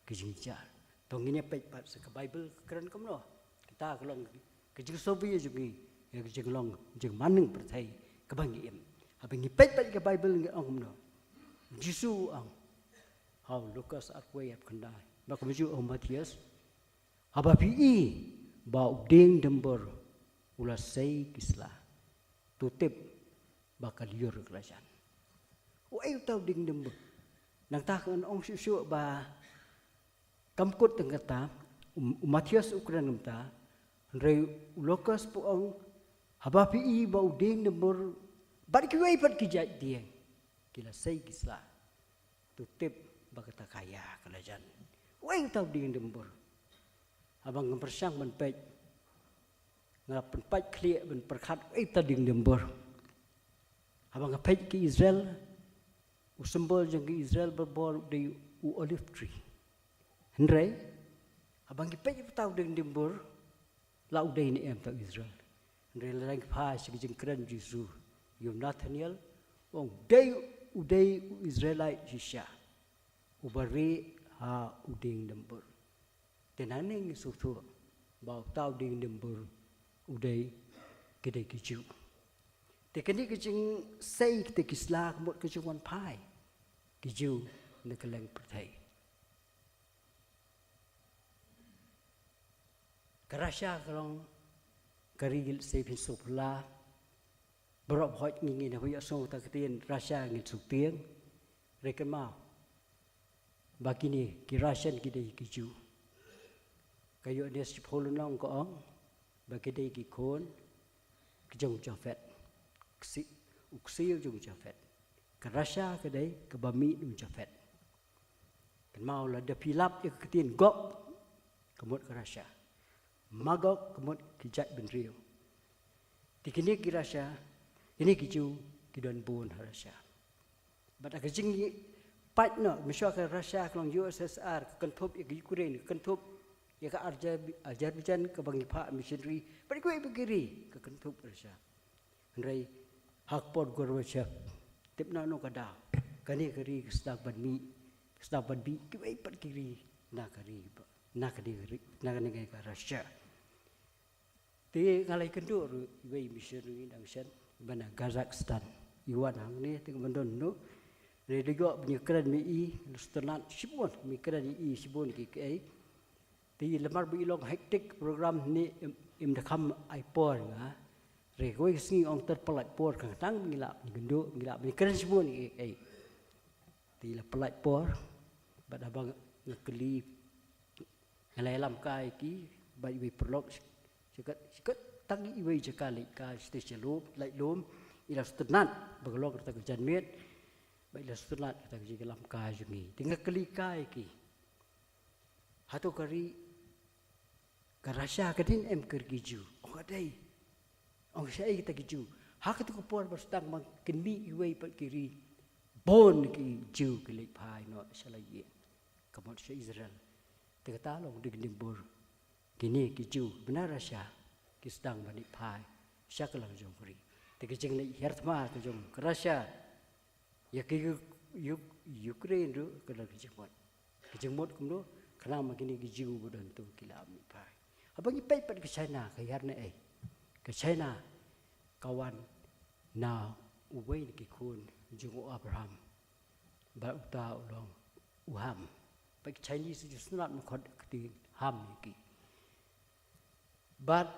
ki jingjynjar. To ngin ïa peit pat sha ka Baibl ka kren kumno. Kita ka long ka jingsurvey jong ngi ïa ka jinglong jingman nongpyrthei kaba ngi im. Haba ngi peit pat ka Baibl ngi ong kumno. Jisu u ong ha u Lukas arphew wei arphew khyndai, bad kumjuh ha u Mathaios, haba phi i ba u dieng dumbur u la sei ki sla, to tip ba ka lyiur ka la jan. Uei uta u dieng dumbur? Nangta ngan ong shuh shuh ba kam kut tang kata, u, u Mathaios u kren kumta, hynrei u Lukas u ong, haba phi i ba u dieng dumbur bad kiwei pat ki jait dieng ki la sei ki sla, to tip ba kata ka ïa ka la jan. Uei uta u dieng dumbur? Haba nga pyrshang ban peit, nga pynpait khlieh ban pyrkhat uei uta u dieng dumbur. Haba nga peit ki Israel, u symbol jong ki Israel barabor u dei u olive tree. Hynrei haba ngi peit uta u dieng dumbur, la u dei ne em uta u Israel? Hynrei lada ngi phai sha ka jingkren Jisu ïa u Nathaniel, u ong u dei, u dei u Israelite shisha uba rieh ha u dieng dumbur. Te nangne ngi sngewthuh ba uta u dieng dumbur u dei, ki dei ki Jiw. Te kane ka jingsei kita ki sla ka mut ka jingwan phai ki Jiw na kylleng pyrthei. Ka Russia ka long ka ri, lehse phin sngewphylla, baroh hoi ngi, ngin ïa sngew ta ka ktien Russia ngin sngewtieng. Hynrei kynmaw ba kine ki Russian ki dei ki Jiw. Ka Ïoannis shiphew lynnong ka ong ba ki dei ki khun jong u Japhet. Ksi-, u ksiew jong u Japhet. Ka Russia ka dei kaba mih na u Japhet. Kynmaw lada phi lap ïa ka ktien Gog, ka mut ka Russia. Magog ka mut ki jaitbynriew. Te kine ki Russia, kine ki Jiw, ki don bun ha Russia. Bad ha ka jingïapait noh, mynshuwa ka Russia ka long U S S R, ka kynthup ïa ka Ukraine, ka kynthup ïa ka Azer-, Azerbaijan, kaba ngi phah missionary, bad kiwei pat ki ri, ka kynthup Russia. Hynrei ha ka por Gorbachev, tip na no ka daw, kane ka ri ka sdang ban mih, ka sdang ban mih kiwei pat ki ri na ka ri ba, na kane ka ri, na kane ka Russia. Te nga la ïakynduh ruh iwei i missionary dang shen, ba na Kazakhstan. I wan hangne te ka ban don noh. Re, da ïoh ban ïakren ma i, la sngewtynnat shibun, ïakren ïa i shibun ki kaei. Te namar ba i long hectic program ne, im, im da kham ai por ïa nga. Re, kawei ka sngi ong, te pyllait por, khnang ba ngi lah ban ïakynduh, ngi lah ban ïakren shibun ïa ki kaei. Te la pyllait por, bad haba nga kylli, nga la ïalam kai ïa ki bad iwei i paralok, sha kat, sha kat tang iwei i jaka leit kai, sha sha lum, leit lum, i la sngewtynnat ba ka long kata ka janmiet, bad i la sngewtynnat kata ka jingïalam kai jong ngi. Te nga kylli kai ïa ki, hato ka ri ka Russia ka dei ne em ka ri ki Jiw? Ong ka dei. Ong shaei kita ki Jiw? Ha katu ka por ba sdang ban kynmih iwei pat ki ri, bun ki Jiw ki leit phai noh sha la ïing, ka mut sha Israel. Te kata long dei ka diengphna, kine ki Jiw ba na Russia ki sdang ban leit phai sha ka la ka jong ka ri. Te ka jingleit hiar thma ka jong ka Russia ïa ka Uk-, Uk-, Ukraine ruh ka don ka jingmut. Ka jingmut kumno? Khnang ba kine ki Jiw ba don to ki lah ban leit phai. Haba ngi peit pat ka China ka hiar naei? Ka China ka wan na uwei na ki khun jong u Abraham, bad uta u long u Ham. Bad ki Chinese ju sngewtynnat ban khot ka ktien Ham ïa ki. Bad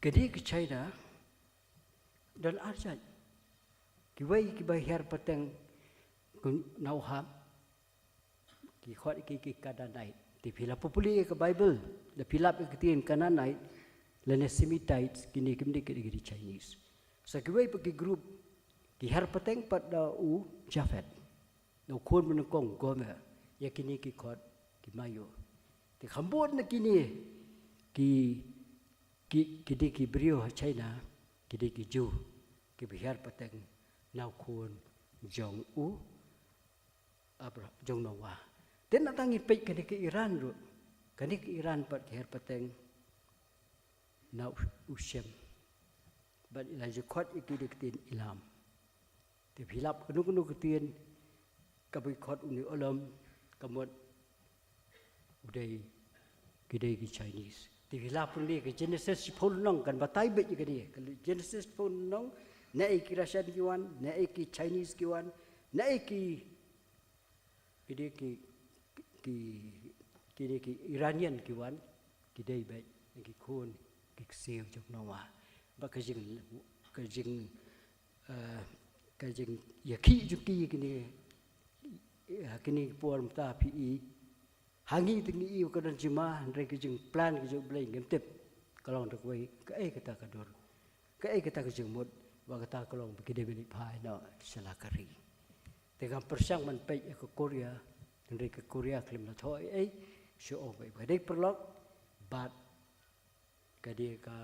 kane ka China don ar jait. Kiwei kiba hiar pateng na u Ham, ki khot ïa ki ki Canaanite. Te phi la pule ïa ka Bible, lada phi lap ïa ka ktien Canaanite lane Semitites, kine kim dei ki, ki Chinese. Sa kiwei pat ki group ki hiar pateng pat da u Japhet, da u khun banyngkong Gomer, ïa kine ki khot ki Mayu. Te kham bun na kine ki, ki, ki dei ki briew ha China, ki dei ki Jiw, kiba hiar pateng na u khun jong u Abra-, jong Noah. Te nangta ngin peit kane ka Iran ruh. Kane ka Iran pat ki hiar pateng na u, u Shem. Bad i la ju khot ïa ki da ka ktien Elam. Te phi lap kano kano ka ktien kaba ki khot une u Elam, ka mut u dei, ki dei ki Chinese. Te phi lap hangne ka Genesis shiphew lynnong kan batai beit ïa kane. Ka Genesis shiphew lynnong, naei ki Russian ki wan, naei ki Chinese ki wan, naei ki, ki dei ki, ki, ki dei ki Iranian ki wan, ki dei beit ki khun, ki ksiew jong Noah. Bad ka jing, ka jing, eh, ka jingïakhih jong ki kine, eh, kine ki por mynta phi i, ha ngi te ngi i ka don jingma, hynrei ka jingplan ka jong U Blei ngim tip. Ka long da kawei, kaei kata ka dur, kaei kata ka jingmut, ba kata ka long ba ki dei ban leit phai noh sha la ka ri. Te ngam pyrshang ban peit ïa ka Korea, hynrei ka Korea khlem la thoh ei ei, shu ong ba ka dei paralok bad ka dei ka,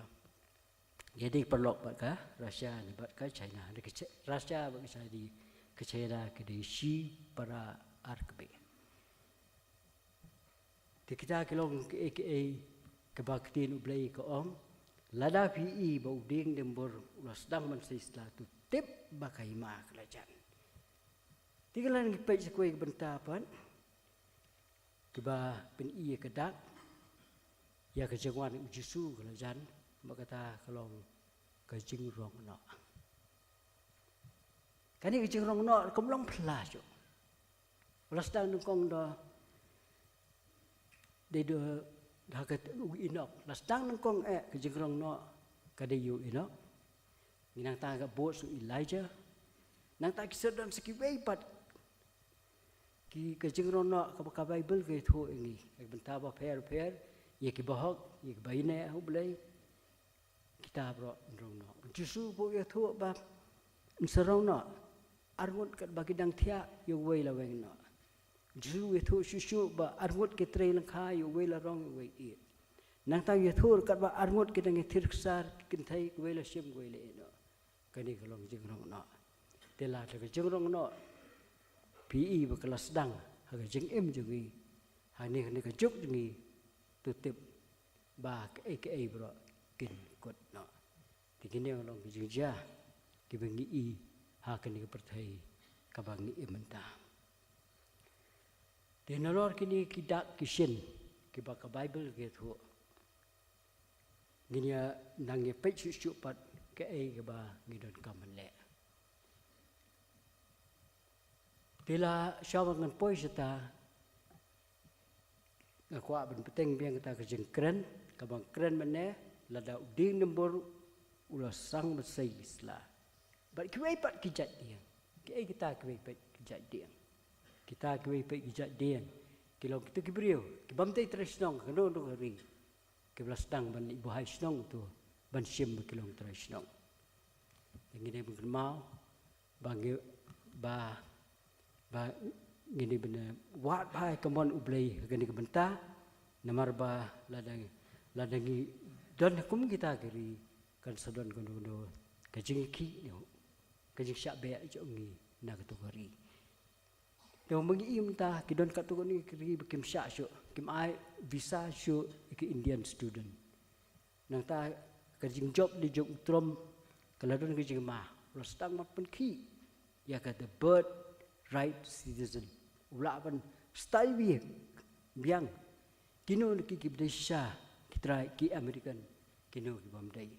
ka dei paralok bad ka Russia ne bad ka China. Hynrei ka Chi-, Russia bad ka China, ka China ka dei shi para ar kbeh. Te kita ki long kaei kaei kaba ka ktien U Blei ka ong, lada phi i ba u dieng dieng bor u la sdang ban sei sla, to tip ba ka hima ka la jan. Te ka la ngi peit sa kawei ka bynta pat, kiba pyni ïa ka dak, ïa ka jingwan u Jisu ka la jan, ba kata ka long ka jingrong noh. Kane ka jingrong noh kam long phylla shuh. La sdang nyngkong da, dei da, da ka u Enok. La sdang nyngkong eh ka jingrong noh ka dei u Enok. Ngi nang tang ka bud u Elijah. Nang tang ki sdang sa kiwei pat. Ki ka jingrong noh kaba ka Bible ka ïathuh ïa ngi. Ka bynta bapher bapher, ïa kiba hok, ïa kiba ïaineh ha U Blei. Ta bro nrong no. Jisu bo ïathuh ba nsa rong no. Arngut kat ba ki dang thiah ïa uwei la weng no. Jisu ïathuh shuh shuh ba arngut ki trei lyngkha ïa uwei la rong uwei ïeit. Nangta ïathuh kat ba arngut ki dang ïathir ksar ki kynthei uwei la shim uwei la ïeit no. Kane ka long jingrong no. Te la ka jingrong no. Phi i ba ka la sdang ha ka jingim jong ngi. Ha ne ka juk jong ngi. To tip ba kaei kaei bro kin kut no. Te kine long ki jingjia kiba ngi i ha kane ka pyrthei kaba ngi im mynta. Te nalor kine ki dak ki shin kiba ka Baibl ka ïathuh. Ngin ïa nang ïa peit shuh shuh pat kaei kaba ngi donkam ban leh. Te la shuwa ngan poi shata nga kwah ban bteng biang kata ka jingkren, kaba kren mynne, lada u dieng nambur u la sang ban sei ki sla. Bad kiwei pat ki jait dieng. Kiei kita kiwei pat ki jait dieng. Kita kiwei pat ki jait dieng. Ki long kita ki briew. Ki bym dei trai shnong, kano kano ka ri. Ki ba la sdang ban leit buhai shnong to ban shim ba ki long trai shnong. Te ngi dei ban kynmaw ba ngi ba ba ngi dei ban wad bha ïa ka mon U Blei ha kane ka bynta. Namar ba lada lada ngi don kum kita ki ri kan sa don kano kano ka jingkhih ne ka jingshah beh jong ngi na kato ka ri. Te ma ngi im ta ki don katto katne ki ri ba kim shah shuh, kim ai visa shuh ïa ki Indian student. Nangta ka jingjop lei jong u Trump ka la don ka jingma, u la sdang ban pynkhih ïa ka the birthright citizen. U la ban style biang, biang kino na ki ki bdei shisha ki trai ki American, kino ki bym dei.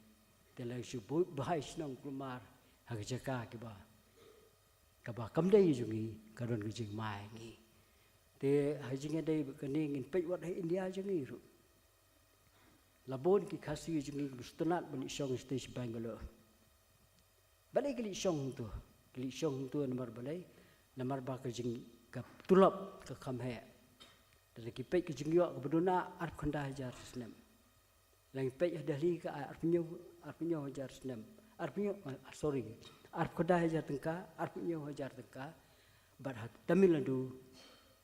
Te la shu buhai shnong kulmar ha ka jaka kiba kaba kam dei jong ngi, ka don ka jingma ïa ngi. Te ha jingïadei bad kane ngin peit wat ha India jong ngi ruh. La bun ki Khasi jong ngi kiba sngewtynnat ban leit shong shatei sha Bangalore. Balei ki leit shong hangto? Ki leit shong hangto namar balei? Namar ba ka jing ka tulop ka kham heh. Te lada ki peit ka jingïoh kaba duna arphew khyndai hajar snem. Lada peit ha Delhi ka ai arphew hynñiew, arphew hynñiew hajar snem. Arphew hynñiew, ah, sorry. Arphew khyndai hajar tyngka, arphew hynñiew hajar tyngka. Bad ha Tamil Nadu,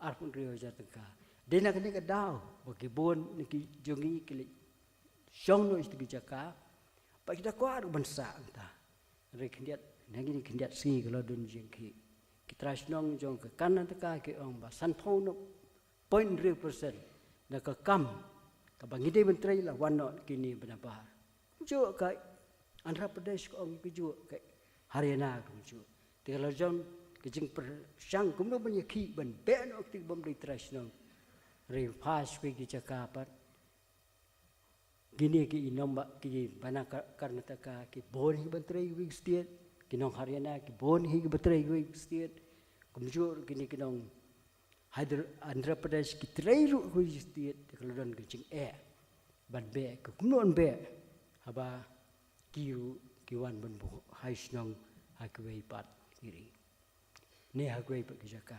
arphew hynriew hajar tyngka. Dei na kane ka daw ba ki bun na ki jong ngi ki leit shong noh sha ki jaka. Bad kita kwah ruh ban sah hangta. Hynrei khyndiat, na kine khyndiat sngi ka la don jingkhih. Ki trai shnong jong ka Karnataka ki ong ba sanphew noh point hynriew percent na ka kam kaba ngi dei ban trei la wan noh na kine ba nabar. Kumjuh ka Andhra Pradesh ka ong kumjuh, ka Haryana kumjuh. Te ka la jon ka jingpyrshang kumno ban ïakhih ban beh noh kito ki bym dei trai shnong. Hynrei phai sha kiwei ki jaka pat. Kine ki i nongbah ki ba na Ka-, Karnataka ki bun hi ban trei kiwei ki state, ki nong Haryana ki bun hi ki ban trei kiwei ki state, kumjuh ruh kine ki nong Hydra-, Andhra Pradesh ki trei ruh kiwei ki state, te ka la don ka jingeh ban beh, ka kumno ban beh haba ki ruh ki wan ban buhai shnong ha kiwei pat ki ri. Ne ha kiwei pat ki jaka.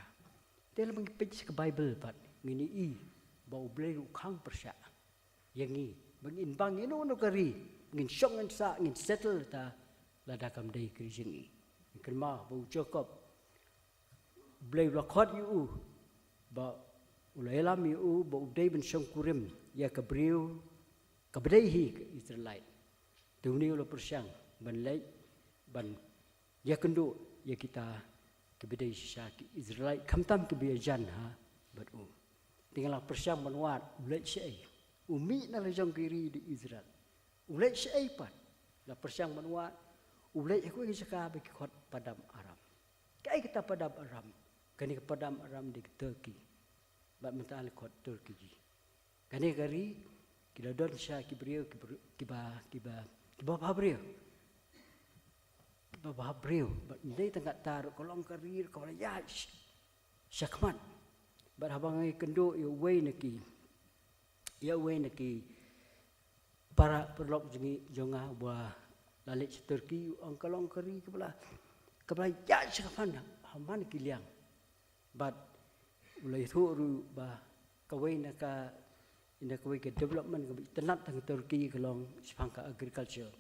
Te lada ngi peit sha ka Baibl pat ngin ïohi ba U Blei ruh u khang pyrshah ïa ngi ba ngin bang ïa no no ka ri, ngin shong ngin sah, ngin settle ta lada kam dei ka ri jong ngi. Ngin kynmaw ba u Jakob, U Blei u la khot ïa u ba u la ïalam ïa u ba u dei ban shongkurim ïa ka briew kaba dei hi ka Israelite. Te une u la pyrshang ban leit ban ïakynduh ïa kita kiba dei shisha ki Israelite, khamtam kiba ïajan ha bad u. Te nga la pyrshang ban wad u leit shaei? U mih na la jong ki ri da Israel. U leit shaei pat? La pyrshang ban wad u leit ha kawei ka jaka ba ki khot Paddan Aram. Kaei kata Paddan Aram? Kane ka Paddan Aram dei ka Turkey. Bad mynta la khot Turkey. Kane ka ri ki la don sha ki briew ki br-, kiba, kiba, kiba bha briew. Kiba bha briew. Bad ym dei tang katta ruh, ka long ka ri kaba la ïaid sh-, shakhmat. Bad haba nga ïakynduh ïa uwei na ki, ïa uwei na ki para paralok jong ngi, jong nga uba la leit sha Turkey, u ong ka long ka ri kaba la, kaba la ïaid shakhmat ha man ki liang. Bad u la ïathuh ruh ba kawei na ka, na kawei ka development kaba itynnad tang ha Turkey ka long shaphang ka agriculture.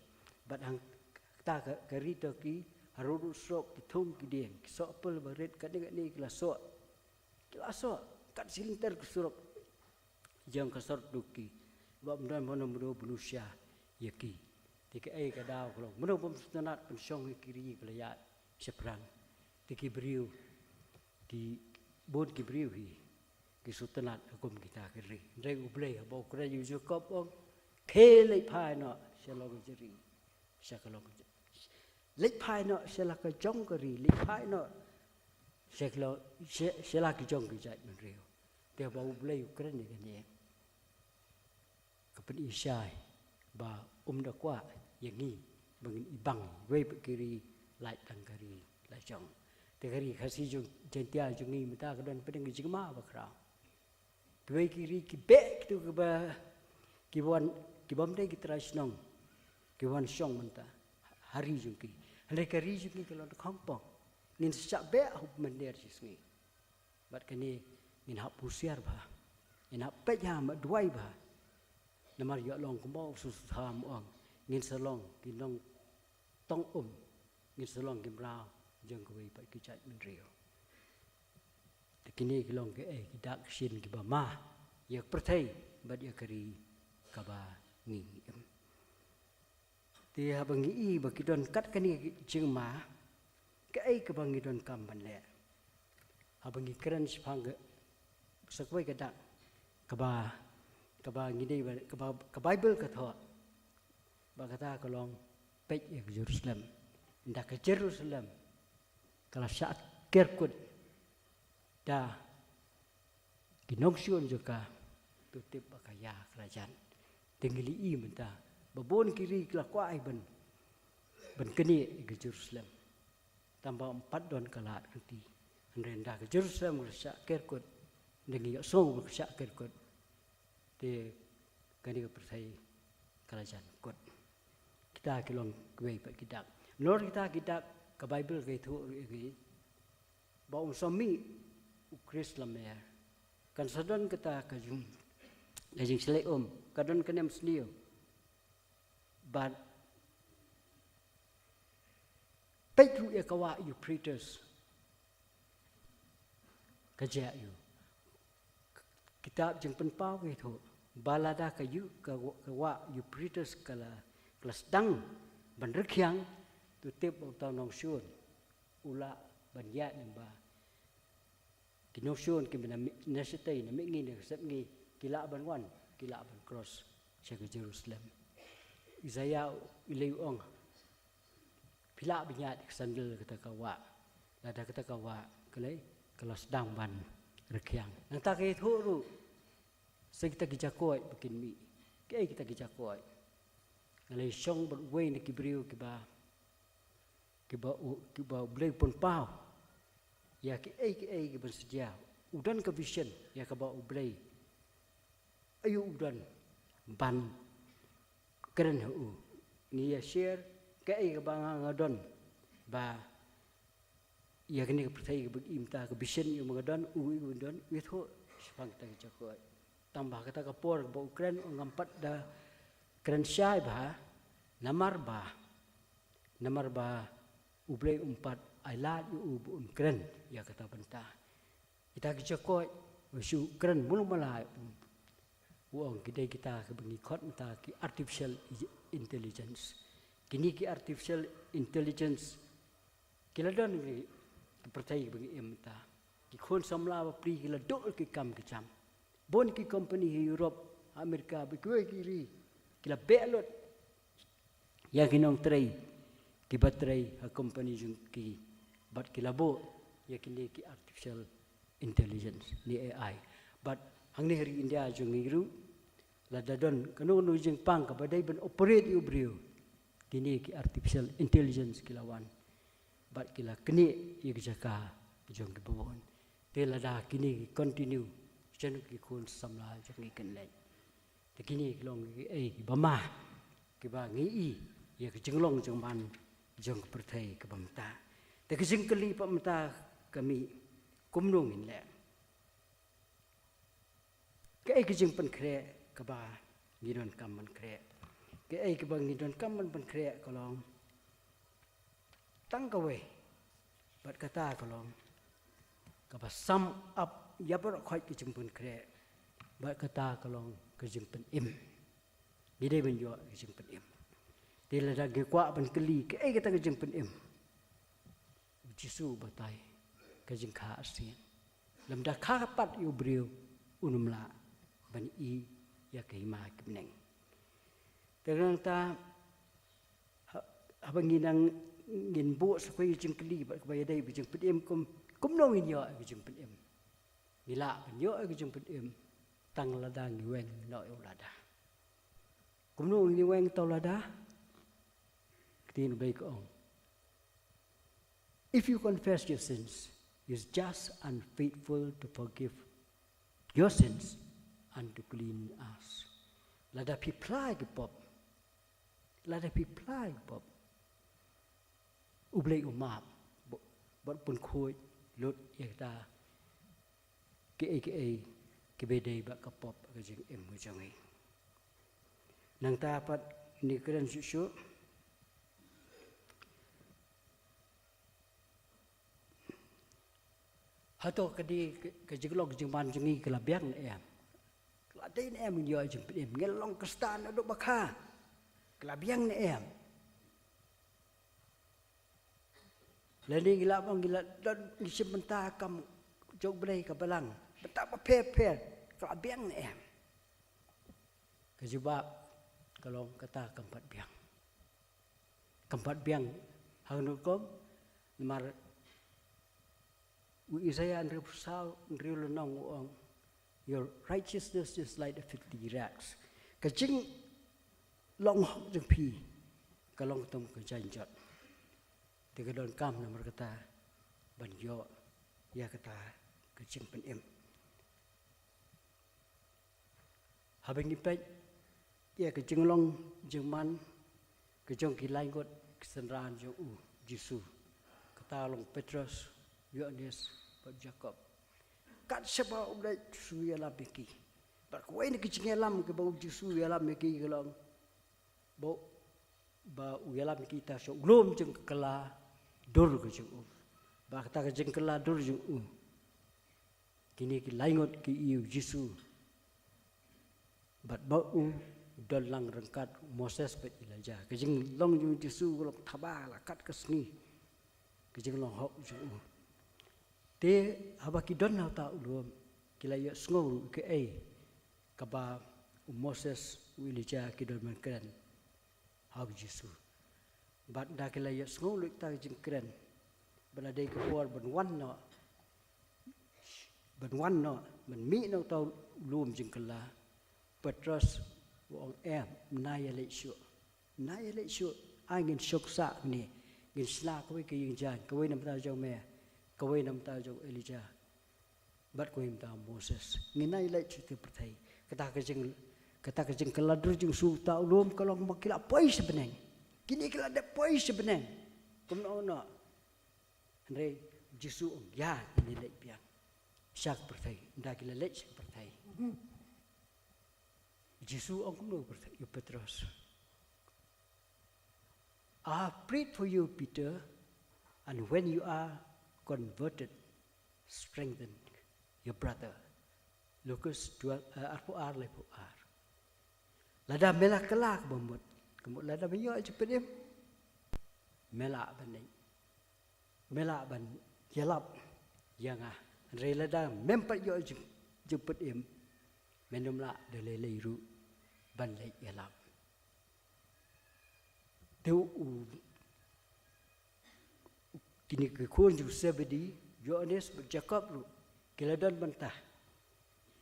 Bad hangta ka, ka ri Turkey, ha ruh ruh surok, ki thung ki dieng, ki soh pul ba rit, katne katne ki la soh. Ki la soh, kat shilynter ki surok jong ka sor Turkey. Ba ym don mano mano ba ïohi ïa ki. Te kaei ka daw ka long, mano bym sngewtynnat ban shong ha ki ri ba la ïaid shaphrang. Te ki briew, ki bun ki briew hi ki sngewtynnat ha kum kita ki ri. Hynrei U Blei haba u kren ïa u Jakob u ong, khie leit phai noh sha la ka jong ka ri, sha ka long ka jong. Leit phai noh sha la ka jong ka ri, leit phai noh sha ka long, sha, sha la ka jong ka jaitbynriew. Te haba U Blei u kren ïa kane, ka pyni shai ba um da kwah ïa ngi ba ngin ibang, wei pat ki ri lait tang ka ri la jong. Te ka ri Khasi jong, Jaintia jong ngi mynta ka don pdeng ka jingma ba khraw. Kiwei ki ri ki beh kito kiba, ki wan, ki bym dei ki trai shnong, ki wan shong mynta ha ri jong ki. Hynrei ka ri jong ngi ka long khongpong. Ngin sa shah beh ha u mynder shi sngi. Bad kane ngin hap husiar bha, ngin hap peit bha, mad duwai bha. Namar ïoh long kumba u Soso Tham u ong, ngin sa long ki nongtong um, ngin sa long ki mraw jong kiwei pat ki jaitbynriew. Te kine ki long kiei ki dak shin kiba ma ïa ka pyrthei bad ïa ka ri kaba ngi im. Te haba ngi i ba ki don kat kane ki jingma, kaei kaba ngi donkam ban leh? Haba ngi kren shaphang ka, sa kawei ka dak kaba, kaba ngi dei ba, kaba, ka Baibl ka thoh, ba kata ka long, peit ïa ka Jerusalem. Ynda ka Jerusalem ka la shah kerkut da ki nongshun jong ka, to tip ba ka ïa ka la jan. Te ngi la i mynta ba bun ki ri ki la kwah ban, ban knieh ïa ka Jerusalem. Tang ba ym pat don ka lad ka kti. Hynrei ynda ka Jerusalem ka la shah kerkut, ynda ngi ïohsngew ba ka shah kerkut, te kane ka pyrthei ka la jan kut. Kita ki long kiwei pat ki dak. Nalor kita ki dak, ka Baibl ka ïathuh ruh ïa ngi ba un sa mih u Khrist lamler. Kan sa don kata ka jing, ka jingshlei um, ka don ka nemsniew. Bad peit ruh ïa ka wah Euphrates, ka jia aiu? Kitab Jingpynpaw ka ïathuh ba lada ka ïu, ka, ka wah Euphrates ka la, ka la sdang ban rkhiang, to tip ba uta u nongshun u lah ban ïaid lyngba. Ki nongshun kiba na mi-, na shatei, na mihngi, na sepngi, ki lah ban wan, ki lah ban cross sha ka Jerusalem. Isaiah u lei u ong, phi lah ban ïaid da ka sandal kata ka wah. Lada kata ka wah ka lei, ka la sdang ban rkhiang. Nangta ka ïathuh ruh sa kita ki jakoit ba kin mih. Kiei kita ki jakoit? Nga la ïashong bad uwei na ki briew kiba, kiba u, kiba U Blei u pynpaw ïa kiei kiei kiban sa jia. U don ka vision ïa kaba U Blei, aiu u don ban kren ha u. Ngi ïa share kaei kaba nga, nga don ba ïa kane ka pyrthei kaba ngi im, ta ka vision ïa u ma nga don, u, u don, u ïathuh shaphang kita ki jakoit. Tang ba kata ka por ba u kren, u ngam pat da kren shai bha, namar ba, namar ba U Blei um pat ai lad ïa u ba un kren ïa kata bynta. Kita ki jakoit, u shu kren mulu mala, u ong ki dei kita kiba ngi khot mynta ki artificial intelligence. Kine ki artificial intelligence ki la don ha ki pyrthei kiba ngi im mynta. Ki khun samla bapli ki la duh ki kam ki jam. Bun ki company ha Europe, ha America, bad kiwei ki ri, ki la beh lut ïa ki nongtrei kiba trei ha company jong ki, bad ki la buh ïa kine ki artificial intelligence ne A I. Bad hangne ha ri India jong ngi ruh, lada don kano kano jingpang kaba dei ban operate ïa u briew, kine ki artificial intelligence ki la wan bad ki la knieh ïa ki jaka jong kiba bun. Te lada kine ki continue, shano ki khun samla jong ngi kin leit? Te kine ki long kiei kiba ma kiba ngi i ïa ka jinglong jingman jong ka pyrthei kaba mynta. Te ka jingkylli pat mynta ka mih, kumno ngin leh? Kaei ka jingpynkhreh kaba ngi donkam ban khreh? Kaei kaba ngi donkam ban pynkhreh ka long tang kawei. Bad kata ka long kaba sum up ïa baroh khoit ka jingpynkhreh. Bad kata ka long ka jingpynim. Ngi dei ban ïoh ka jingpynim. Te lada ngi kwah ban kylli kaei kata ka jingpynim, U Jisu u batai ka jingkha arsien. Lymda kha pat ïa u briew, un ym lah ban ïoh ïa ka hima ki bneng. Te nangta ha-, haba ngi nang, ngin buh sa kawei ka jingkylli bad kaba ïadei bad ka jingpynim, kum, kumno ngin ïoh ïa ka jingpynim? Ngi lah ban ïoh ïa ka jingpynim tang lada ngi weng noh ïa u lada. Kumno ngi weng ïa u lada? Ka ktien U Blei ka ong, "If you confess your sins, He is just and faithful to forgive your sins and to clean us." Lada phi phla ïa ki pop, lada phi phla ïa ki pop, U Blei u map, bad, bad pynkhuid lut ïa kita kiei kiei kiba dei bad ka pop ka jingim ka jong ngi. Nangta pat ngi kren shuh shuh. Hato ka dei ka, ka jinglong jingman jong ngi ka la biang ne em? Ka la dei ne em, ngi ïoh jingpynim, ngi long Khristan naduh ba kha. Ka la biang ne em? Lane ngi la bang, ngi la don, ngi shim bynta kam jong U Blei ka balang, bynta bapher bapher, ka la biang ne em? Ka jubab ka long kata kam pat biang. Kam pat biang. Hangno kum? Namar u Isaiah hynriewphew saw, hynriew lynnong u ong, "Your righteousness is like the filthy rags." Ka jinglong hok jong phi ka long kum ka jaiñjot. Te ka donkam namar kata ban ïoh ïa kata ka jingpynim. Haba ngi peit ïa ka jinglong jingman ka jong ki laingut ki synran jong U Jisu, kata long Petros, Ïoannis bad Jakob. Kat shaba U Blei Jisu u ïalam ïa ki, bad kawei na ki jingïalam kiba U Jisu u ïalam ïa ki ka long ba, ba u ïalam ïa ki ta sha u lum jong ka kylla dur ka jong u. Ba kata ka jingkylla dur jong u, kine ki laingut ki ïohi U Jisu. Bad ba u don lang ryngkat u Moses bad Elijah. Ka jinglong jong U Jisu ka long thaba la kat ka sngi. Ka jinglong hok jong u. Te haba ki don ha uta u lum, ki la ïohsngew ruh kaei kaba u Moses, u Elijah ki don ban kren ha U Jisu. Bad da ki la ïohsngew lut ïa ka jingkren, ba la dei ka por ban wan noh, ban wan noh, ban mih noh uta u lum jingkylla, Petros u ong, "Em, ym nang ïa leit shuh. Ym nang ïa leit shuh. Ai ngin shong sah hangne. Ngin shna kawei ka ïing jaiñ, kawei na bynta jong me, kawei na bynta jong u Elijah, bad kawei na bynta u Moses. Ngim nang ïa leit shuh sha pyrthei." Kata ka jing, kata ka jingkylla dur jong u Jisu ha uta u lum ka long ba ki la poi sha bneng. Kine ki la dep poi sha bneng. Kumno noh. Hynrei U Jisu u ong, "Ïa, ngin ïa leit biang sha ka pyrthei." Ynda ki la leit sha ka pyrthei, U Jisu u ong kumno ïa u Petros? "I have prayed for you, Peter, and when you are converted, strengthen your brother." Lukas twelve, eh, arphew ar, laiphew ar. Lada me la kylla kaba mut, ka mut lada me ïoh jingpynim, me lah ban leit, me lah ban ïalap ïa nga. Hynrei lada mem pat ïoh jing, jingpynim, men ym lah da lei lei ruh ban leit ïalap. Te u, u, kine ki khun jong u Zebedee, Ïoannis bad Jakob ruh, ki la don bynta.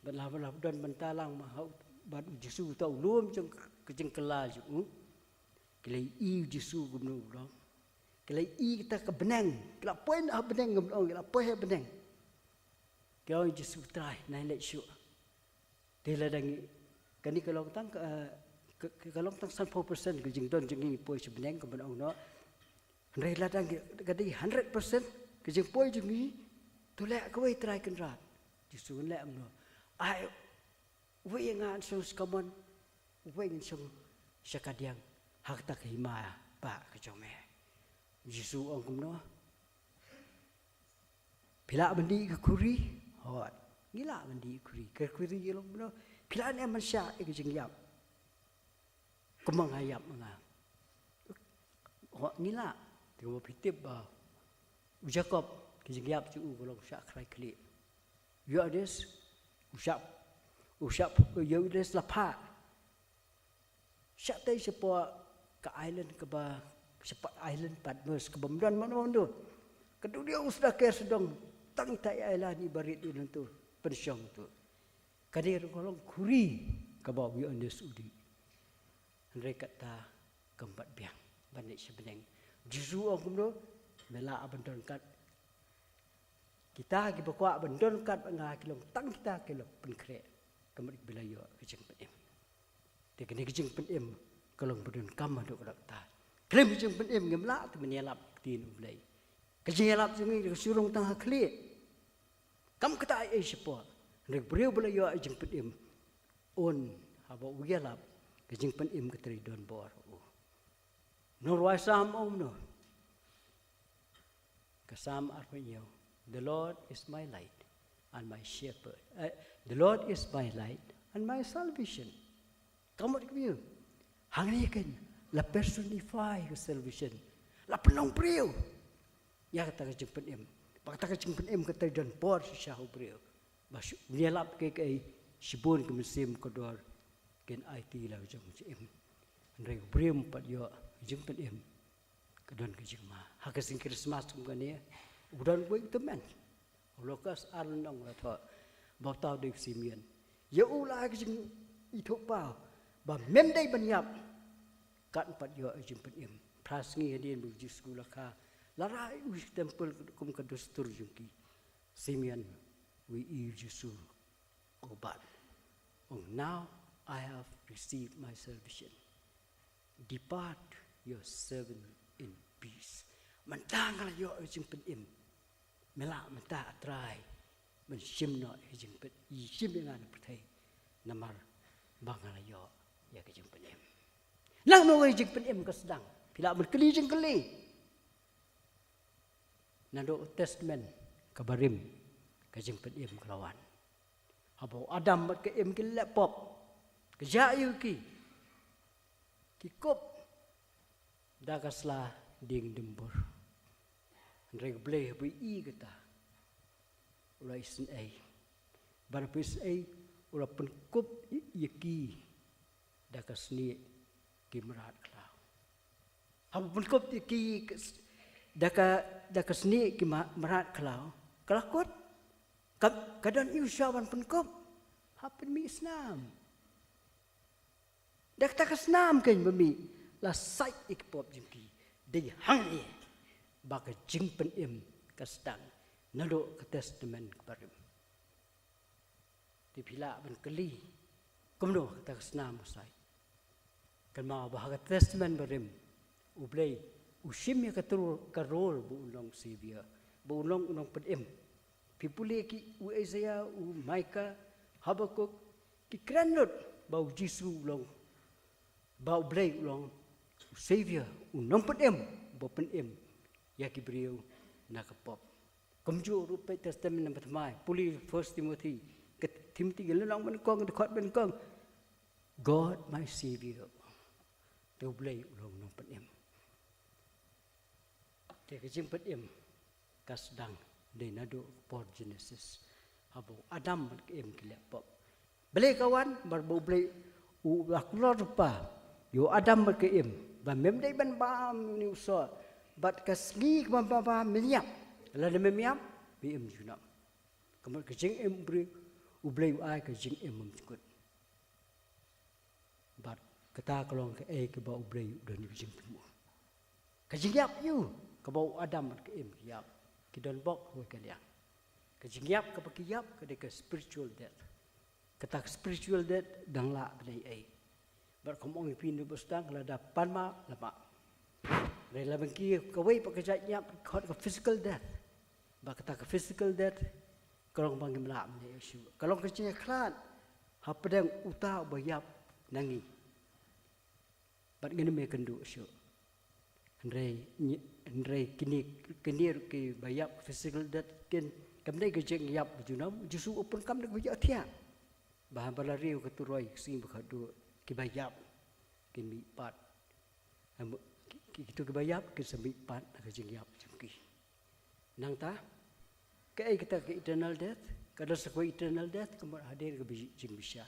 Bad la, la don bynta lang ma ha u, bad U Jisu ha uta u lum jong ka jingkylla jong u. Ki la ïohi U Jisu kumno u long. Ki la ïohi kata ka bneng. Ki la poi ha bneng kumno, ki la poi ha bneng. Ki ong, "Jisu Trai, ym nang leit shuh." Te lada ngi, kane ka long tang ka, ka, ka long tang sanphew percent ka jingdon jong ngi poi sha bneng kumno noh. Hynrei lada ngi, ka dei hundred percent ka jingpoi jong ngi, to leh kawei, Trai Kynrad. Jisu, ngan leh kumno? Ai, wei ïa nga, ngan shong sha kamon, wei ngan shong sha ka diang ha kata ka hima ba ka jong me. Jisu ong kumno? Phi lah ban dih ka khuri? Hooid, ngi lah ban dih ka khuri. Ka khuri ka long kumno? Phi lah ne em ban shah ïa ka jingïap kumba nga ïap ma nga? Hooid, ngi lah. Te kumba phi tip ba u Jakob, ka jingïap jong u ka long shah khlaiñ khlieh. Ïoannis u shah, u shah, Ïoannis la phah shah tei shapoh ka island kaba, shapoh island Patmos kaba ym don mano mano. Ka dei u sdang ker sdang tang ita i island iba rit ïa nangtu, pynshong tu. Ka dei ruh ka long khuri kaba u Ïoannis u dih. Hynrei kata kam pat biang ban leit sha bneng. Jisu ong kumno? Me lah ban don kat. Kita kiba kwah ban don kat bad nga ki long tang kita kiba la pynkhreh, ka mut kiba la ïoh ka jingpynim. Te kane ka jingpynim ka long ba donkam haduh katta. Khlem ka jingpynim ngim lah te ban ïalap ïa ka ktien U Blei. Ka jingïalap jong ngi ka shu rung tang ha khlieh. Kam kata ei ei shapoh. Hynrei ka briew ba la ïoh ka jingpynim, un, haba u ïalap, ka jingpynim ka trei don bor ha u. U nongrwai Salm u ong kumno? Ka Salm arphew hynñiew, "The Lord is my light and my shepherd." Eh, "The Lord is my light and my salvation." Ka mut kumno? Hangne kan la personify ka salvation. La pynlong briew ïa kata ka jingpynim. Ba kata ka jingpynim ka trei don bor shisha ha u briew. Ba shu ïalap kaei kaei, shibun ki mynsiem kordor kin aiti la ka jong ka jingim. Hynrei u briew um pat ïoh ka jingpynim, ka don ka jingma. Ha ka sngi Khristmas kum kane, u don uwei u tymmen. U Lukas ar lynnong la thoh, ba uta u dei u Simeon. Ïa u la ai ka jingithuhpaw ba mem dei ban ïap, kat un pat ïoh ka jingpynim. Phra sngi hadien ba u Jisu la kha, la rai u sha temple kum ka dustur jong ki. Simeon u ïohi u Jisu u bat. Ong, "Now I have received my salvation. Depart your servant in peace." Mynta nga la ïoh ka jingpynim. Me lah mynta, A Trai, ban shim noh ka jingpynim, shim ïa nga na pyrthei. Namar ba nga la ïoh ïa ka jingpynim. Nangno ka jingpynim ka sdang? Phi lah ban kylli jingkylli. Naduh Testament kaba rim ka jingpynim ka la wan. Haba u Adam bad ka Im ki leh pop, ka jia ïa ki, ki kup da ka sla dieng dimbur. Hynrei U Blei haba u ïohi kata, u la isynei. Bad haba u isynei, u la pynkup ïa ki da ka snieh ki mrad khlaw. Haba pynkup ïa ki da ka, da ka snieh ki ma-, mrad khlaw, ka la kut. Ka, ka don aiu shuwa ban pynkup? Hap pynmih snam. Da kata ka snam keiñ ba mih, la sait ïa ki pop jong ki. Dei hangne ba ka jingpynim ka sdang naduh ka Testament kaba rim. Te phi lah ban kylli, kumno kata ka snam ka sait? Kynmaw ba ha ka Testament ba rim, U Blei u shim ïa ka tur-, ka role ba un long Savior, ba un long u nongpynim. Phi pule ki, u Isaiah, u Micah, Habakkuk, ki kren lut ba u Jisu u long, ba U Blei u long u Savior, u nongpynim, ba pynim ïa ki briew na ka pop. Kumjuh ruh peit Testament naba thymmai, pule First Timothy, ka Timothy ka lynnong ba nyngkong, ka dkhot ba nyngkong. God my Savior. Te U Blei u long u nongpynim. Te ka jingpynim ka sdang dei naduh ka por Genesis. Haba u Adam bad ka Im ki leh pop. Balei ka wan? Namar ba U Blei u la kular lypa ïa u Adam bad ka Im ba mem dei ban bam ïa une u soh. Bad ka sngi kaba, ba, ba mem ïap, lada mem ïap, mem im junom. Ka mut ka jingim briew, U Blei u ai ka jingim bymjukut. Bad kata ka long kaei kaba U Blei u don ka jingthmu. Ka jingïap ïa u, kaba u Adam bad ka Im ki ïap, ki don bok ha kawei ka liang. Ka jingïap kaba ki ïap ka dei ka spiritual death. Kata ka spiritual death dang lah ban ei ei. Bad kum ong ïa phi naduh ba sdang, lada pan map la map. Hynrei lada ban kiew kawei pat ka jait ïap, khot ka physical death. Bad kata ka physical death ka long ba ngim lah ban ei ei shuh. Ka long ka jingïakhlad hapdeng uta uba ïap na ngi. Bad ngin ym ïakynduh shuh. Hynrei ngi, hynrei kine, kine ruh kiba ïap physical death kin, kam dei ka jingïap junom, Jisu u pun kam da kaba ïohthiah. Ba haba la riew ka turoi ka sngi ba khatduh, kiba ïap kin mihpat. Em, ki, ki, kito kiba ïap kin sa mihpat ha ka jingïap jong ki. Nangta, kaei kata ka eternal death? Ka da sa kawei eternal death, ka mut hadien ka bi-, jingbishar.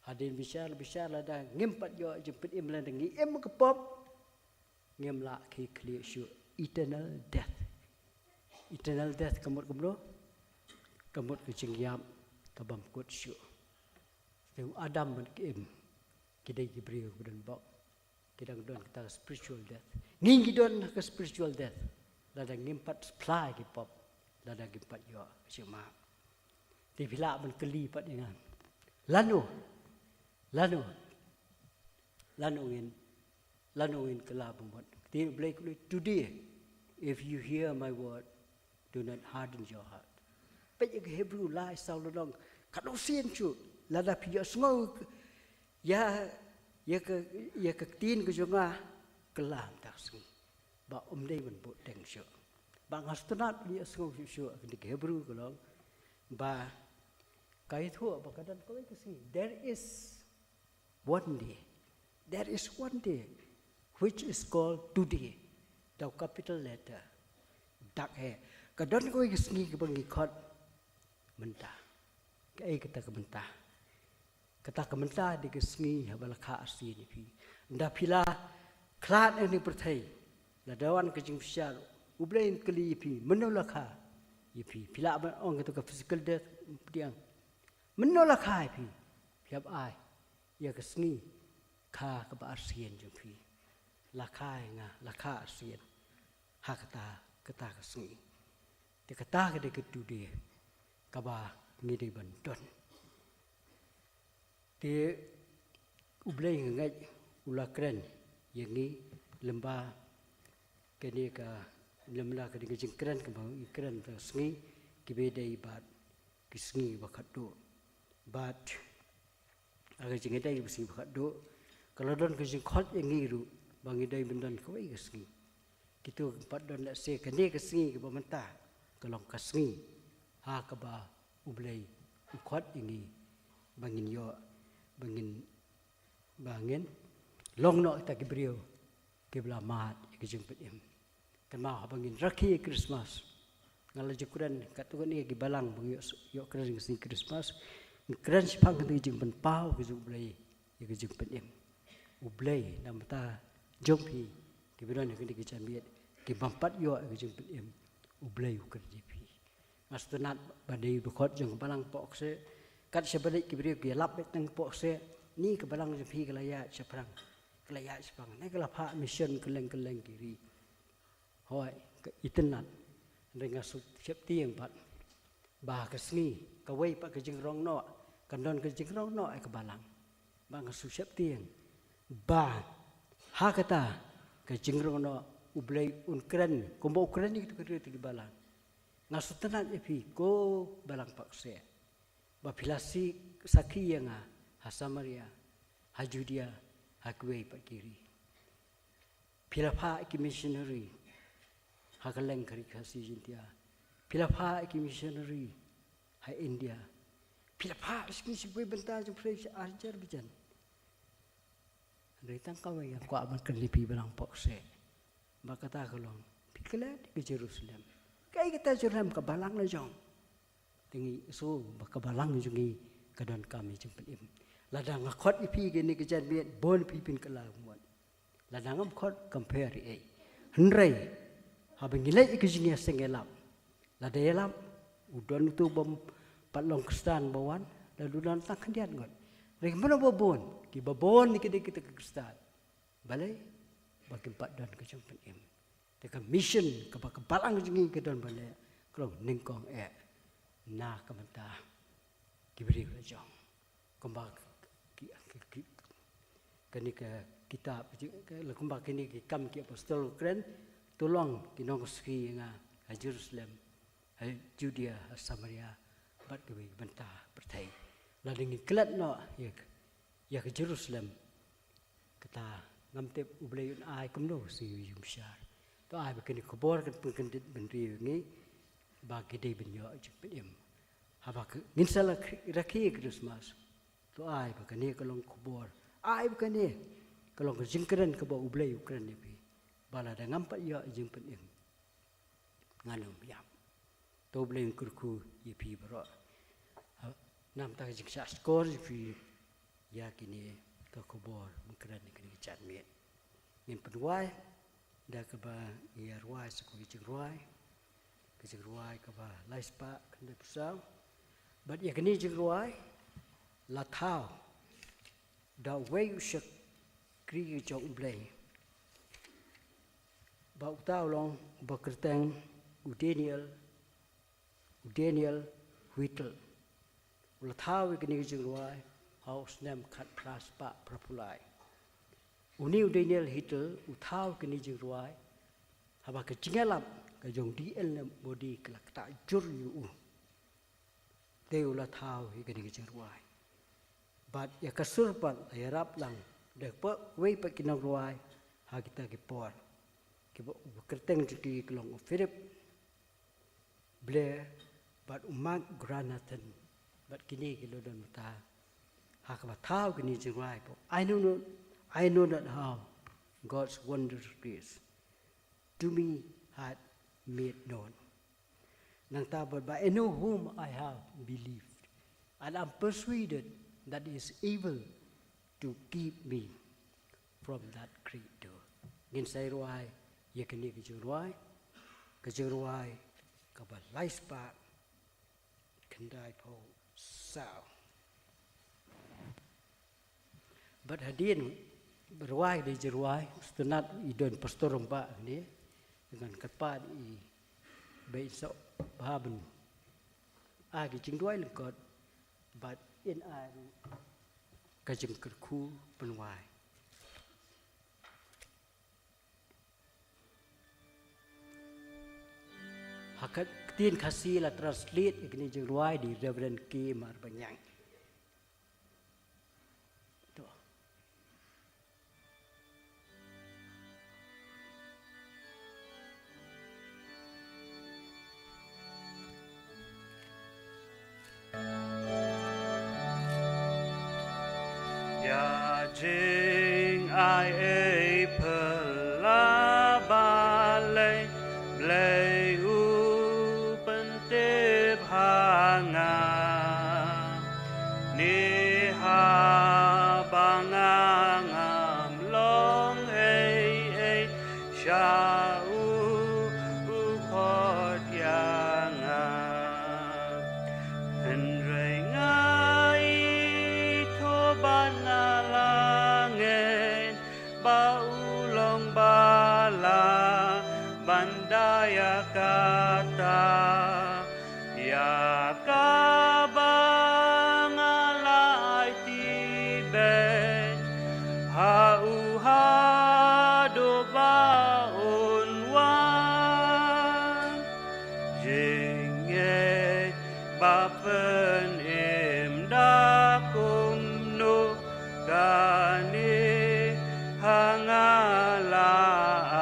Hadien bishar, bishar lada ngim pat ïoh jingpynim, lada ngi im ka pop, ngim lah khie khlieh shuh, eternal death. Eternal death ka mut kumno? Ka mut ka jingïap kaba ym kut shuh. Te u Adam bad ka Im, ki dei ki briew kiba don bok. Ki dang don kata ka spiritual death. Ngi ngi don ka spiritual death. Lada ngim pat supply ki pop. Lada ngim pat ïoh ka jingmap. Te phi lah ban kylli pat ïa nga. Lano? Lano? Lano ngin, lano ngin kylla ba mut? Te U Blei u ong, "Today, if you hear my word, do not harden your heart." Peit ïa ka Hebru lai saw lynnong. Katno sien shuh. Lada phi ïohsngew ïa, ïa ka, ïa ka ktien ka jong nga, kylla mynta ka sngi. Ba ym dei ban buhteng shuh. Ba nga sngewtynnat ban ïohsngew shuh shuh, kane ka Hebru ka long ba ka ïathuh ba ka don kawei ka sngi. There is one day. There is one day which is called today. Da u capital letter. Dak he. Ka don kawei ka sngi kaba ngi khot mynta. Kaei kata ka mynta? Kata ka mynta dei ka sngi haba la kha arsien ïa phi. Ynda phi la khlad na kane ka pyrthei, la don ka jingbishar, U Blei un kylli ïa phi, mano la kha ïa phi? Phi lah ban ong kata ka physical death, pdiang. Mano la kha ïa phi? Phi hap ai ïa ka sngi kha kaba arsien jong phi. La kha ïa nga, la kha arsien ha kata, kata ka sngi. Te kata ka dei ka today kaba ngi dei ban don. Te U Blei nga ngeit u la kren ïa ngi lem bad kane ka, lem bad kane ka jingkren kaba ngi kren tang sngi, kiba dei bad ki sngi ba khatduh. Bad ha ka jingïadei ba sngi ba khatduh, ka la don ka jingkhot ïa ngi ruh ba ngi dei ban don kawei ka sngi. Kito kim pat don lehse kane ka sngi kaba mynta, ka long ka sngi ha kaba U Blei u khot ïa ngi ba ngin ïoh, ba ngin, ba ngin long noh kita ki briew kiba la mad ïa ka jingpynim. Kynmaw haba ngin rakhe Christmas, nga la ju kren katto katne ki balang ba ngi ïoh, ïoh kren ka sngi Christmas. Ngi kren shaphang kata ka jingpynpaw ka jong U Blei ïa ka jingpynim. U Blei na ka bynta jong phi kiba don ha kane ka janmiet, ki bym pat ïoh ïa ka jingpynim, U Blei u kren ïa phi. Nga sngewtynnat ba dei u dkhot jong ka balang Pohkseh. Kat shaba leit ki briew ki ïalap beit tang Pohkseh. Ni ka balang jong phi ka la ïaid shaphrang. Ka la ïaid shaphrang. Ne ka la phah mission kylleng kylleng ki ri. Hooid, ka itynnat. Hynrei nga shu sheptieng pat ba ka sngi, kawei pat ka jingrong noh, kan don ka jingrong noh ïa ka balang. Ba nga shu sheptieng ba ha kata ka jingrong noh U Blei un kren kumba u kren ïa kito ki briew, kito ki balang. Nga sngewtynnat ïa phi ko balang Pohkseh, ba phi la sik sakhi ïa nga ha Samaria, ha Judea, ha kiwei pat ki ri. Phi la phah ïa ki missionary ha kylleng ka ri Khasi Jaintia. Phi la phah ïa ki missionary ha India. Phi la phah sha ki, sha kiwei bynta jong phi, sha arjar bijan. Hynrei tang kawei nga kwah ban kren ïa phi balang Pohkseh. Ba kata ka long, phi klet ka Jerusalem. Kaei kata Jerusalem? Ka balang la jong. Te ngi sngew ba ka balang jong ngi ka donkam ïa ka jingpynim. Lada nga khot ïa phi kane ka janmiet, bun phi phin kylla mut. Lada ngam khot, kam pher ei ei. Hynrei haba ngi leit ïa ka jingïaseng ïalap, lada ïalap u don uto u bym pat long Khristan ba wan, lada u don tang khyndiat ngut, hynrei mano ba bun? Kiba bun ki dei kita ki Khristan. Balei? Ba kim pat don ka jingpynim. Te ka mission kaba ka balang jong ngi ka don ban leh ka long nyngkong eh na ka bynta ki briew la jong. Kumba ki, ki, ki, kane ka kitab, kumba kine ki Kam ki Apostol kren, to long ki nongsuki ïa nga ha Jerusalem, ha Judea, ha Samaria, bad kiwei bynta pyrthei. Lada ngin klet noh ïa, ïa ka Jerusalem, kata Ngam tip U Blei un ai kumno sha ïing bishar. To ai ba kane ka khubor kan pynkyndit bynriew ïa ngi ba ki dei ban ïoh jingpynim. Haba ngin sa la rakhe Christmas, to ai ba kane ka long khubor, ai ba kane ka long ka jingkren kaba U Blei u kren ïa phi, ba lada ngam pat ïoh jingpynim, ngan ym ïap. To U Blei un kyrkhu ïa phi baroh. Ha, namar ka jingshah shkor ïa phi ïa kane ka khubor ba kren ïa kane ka janmiet. Ngin pynrwai da kaba ngi ïa rwai sa ka jingrwai, ka jingrwai kaba lai spah khyndai phew saw. Bad ïa kane jingrwai la thaw da uwei u shakri jong U Blei, ba uta u long uba kyrteng u Daniel, u Daniel Whittle. U la thaw ïa kane ka jingrwai ha u snem khatphra spah phraphew lai. Une u Daniel Whittle u thaw ïa kane ka jingrwai haba ka jingïalap ka jong D L Moody ka la ktah jur ïa u. Te u la thaw ïa kane ka jingrwai. Bad ïa ka sur pat la ïarap lang da kawei pat ki nongrwai ha kita ki por, kiba u kyrteng jong ki ka long u Philip Blair bad u Mark Granathan. Bad kine ki la don mynta ha kaba thaw kine ki jingrwai ba I know not, I know not how God's wondrous grace to me hath made known. Nangta bad, but I know whom I have believed, and am persuaded that he is able to keep me from that great day. Ngin sa ïa rwai ïa kane ka jingrwai, ka jingrwai kaba lai spah khyndai phew saw. Bad hadien rwai da jingrwai, sngewtynnat i don pastor rangbah hangne, ngan kyrpad ïa i ba in sngewbha ban ai ka jingduwai lyngkot bad in ai ruh ka jingkyrkhu pynwai. Ha ka ktien Khasi la translate ïa kane ka jingrwai da i Reverend K Marbaniang. To. Ïa jingai ei phylla balei, Blei u pyntip ha nga. Ngi haba nga ngam long ei ei, sha u u khot ïa nga. Hynrei nga ithuh bad nga la ngeit ba u long ba lah ban da ïa kata. Ïa kaba nga la aiti beit ha u haduh ba un wan. Jingngeit ba pynim da kumno, kane ha nga la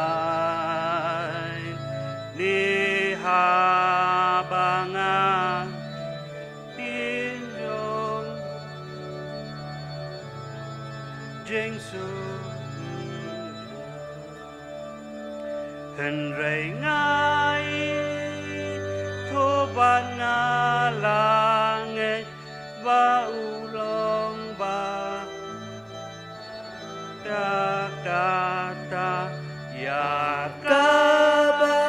ai. Ngi haba nga tin jong jingsuk. Hynrei nga ithuh bad nga la ngeit ba u long ba ïa kata, ïa kaba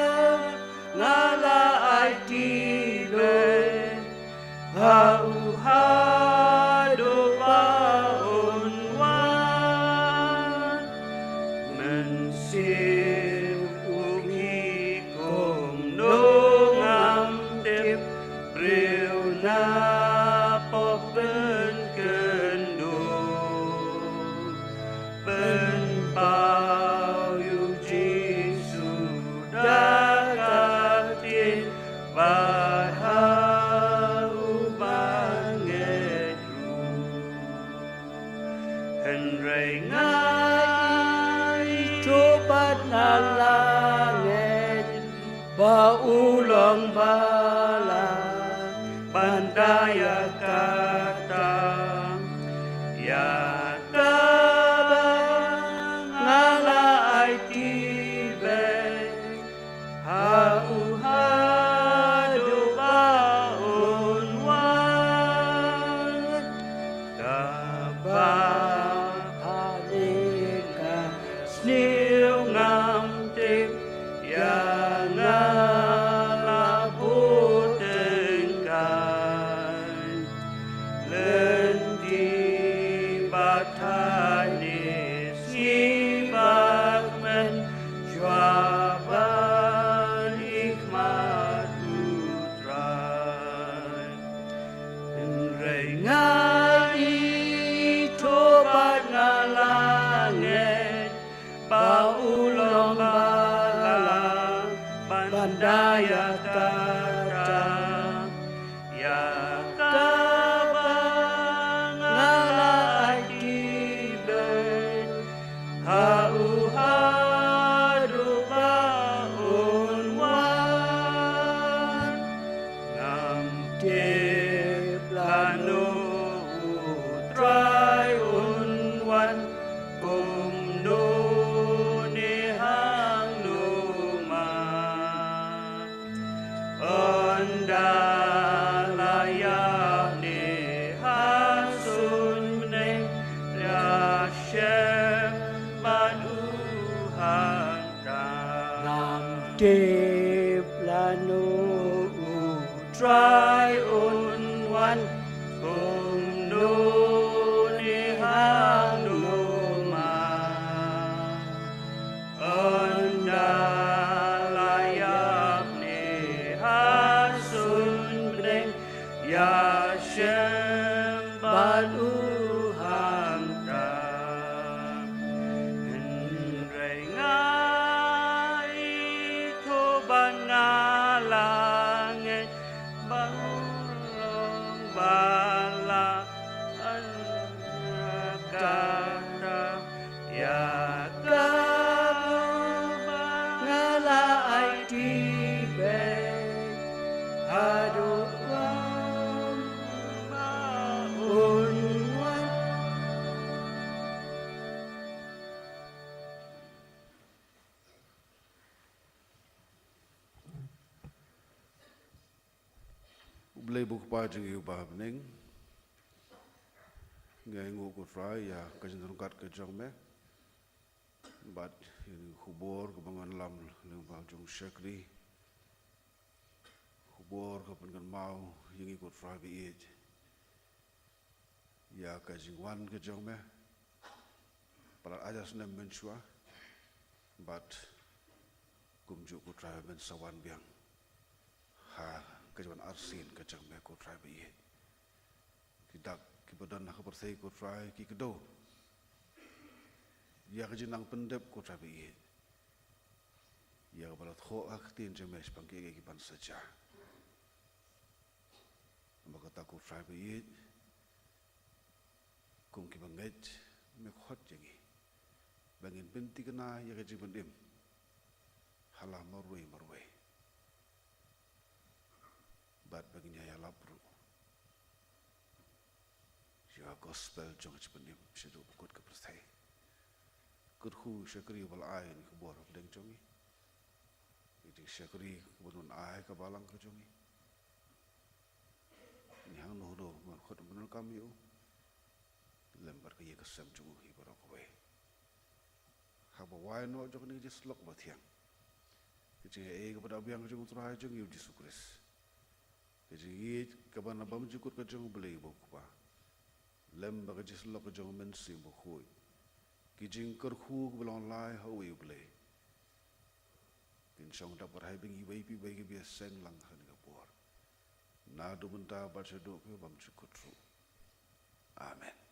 nga la aiti beit ha u haduh ba un wan. Mynsiem u khie kumno ngam tip, briew na pop pynkynduh. Pynpaw ïa u Jisu da ka ktien bad ha u ban ngeit ruh. Hynrei nga Da ïa kata, ïa kaba nga la aiti beit ha u haduh ba un wan. Kaba ha ka sniew ngam tip ïa nga la bud tyngkai. Lynti ba thait ne sngi ba kmen, shuwa ban ïakhmat U Trai. Hynrei nga ithuh bad nga la ngeit ba u long ba la ban da ïa kata, ïa kaba nga la aiti beit ha u haduh ba un wan. Ngam tip lano U Trai un wan, kumno ne hangno ma. Ynda la ïap ne ha suiñ bneng, ïa shem bad u hangta. Ngam tip lano U Trai un wan, kumno ne hangno ma. Ynda la ïap ne ha suiñ bneng, ïa shem bad u hangta. Hynrei nga ithuh bad nga la ngeit ba u long ba la ban ïa kata, ïa kaba nga la aiti beit haduh ba un wan. U Blei ba u Kpa jong ngi uba ha bneng, ngi ainguh ko Trai ïa ka jingdon kat ka jong me. Bad ïa kane ka khubor kaba ngan lam lyngba jong u shakri. Khubor ka pynkynmaw ïa ngi ko Trai ba ïeit, ïa ka jingwan ka jong me palat hajar snem mynshuwa. Bad kumjuh ko Trai men sa wan biang ha ka jingwan arsien ka jong me ko Trai ba ïeit. Ki dak kiba don ha ka pyrthei ko Trai ki kdew ïa ka jingnang pyndep ko Trai ba ïeit, ïa kaba la thoh ha ka ktien jong me shaphang kiei kiei kiban sa jia. Namar kata ko Trai ba ïeit, kum kiba ngeit, me khot ïa ngi ba ngin pynthikna ïa ka jingpynim ha la marwei marwei. Bad ba ngin ïa ïalap ruh ïa ka gospel jong ka jingpynim shaduh ba kut ka pyrthei. Kyrkhu shakri ba la ai ïa ka khubor hapdeng jong ngi. Ïa ka shakri kaba un ai ka balang ka jong ngi. Ngi hangno hangno ban khot ban donkam ïa u, lem bad ka ïing ka sem jong u hi baroh kawei. Haba wai noh jong kane ka jingsyllok ba thiang, ka jingaiei kaba da biang ka jong u Trai jong ngi u Jisu Khrist, ka jingïeit kaba na bymjukut ka jong u Blei ba u Kpa, lem bad ka jingsyllok ka jong u Mynsiem Bakhuid, ki jingkyrkhu kiba long lai ha uwei u Blei, kin shong dap bad ha i ba ngi iwei pa iwei kiba ïaseng lang ha kane ka por, naduh mynta bad shaduh kiba bymjukut ruh. Amen.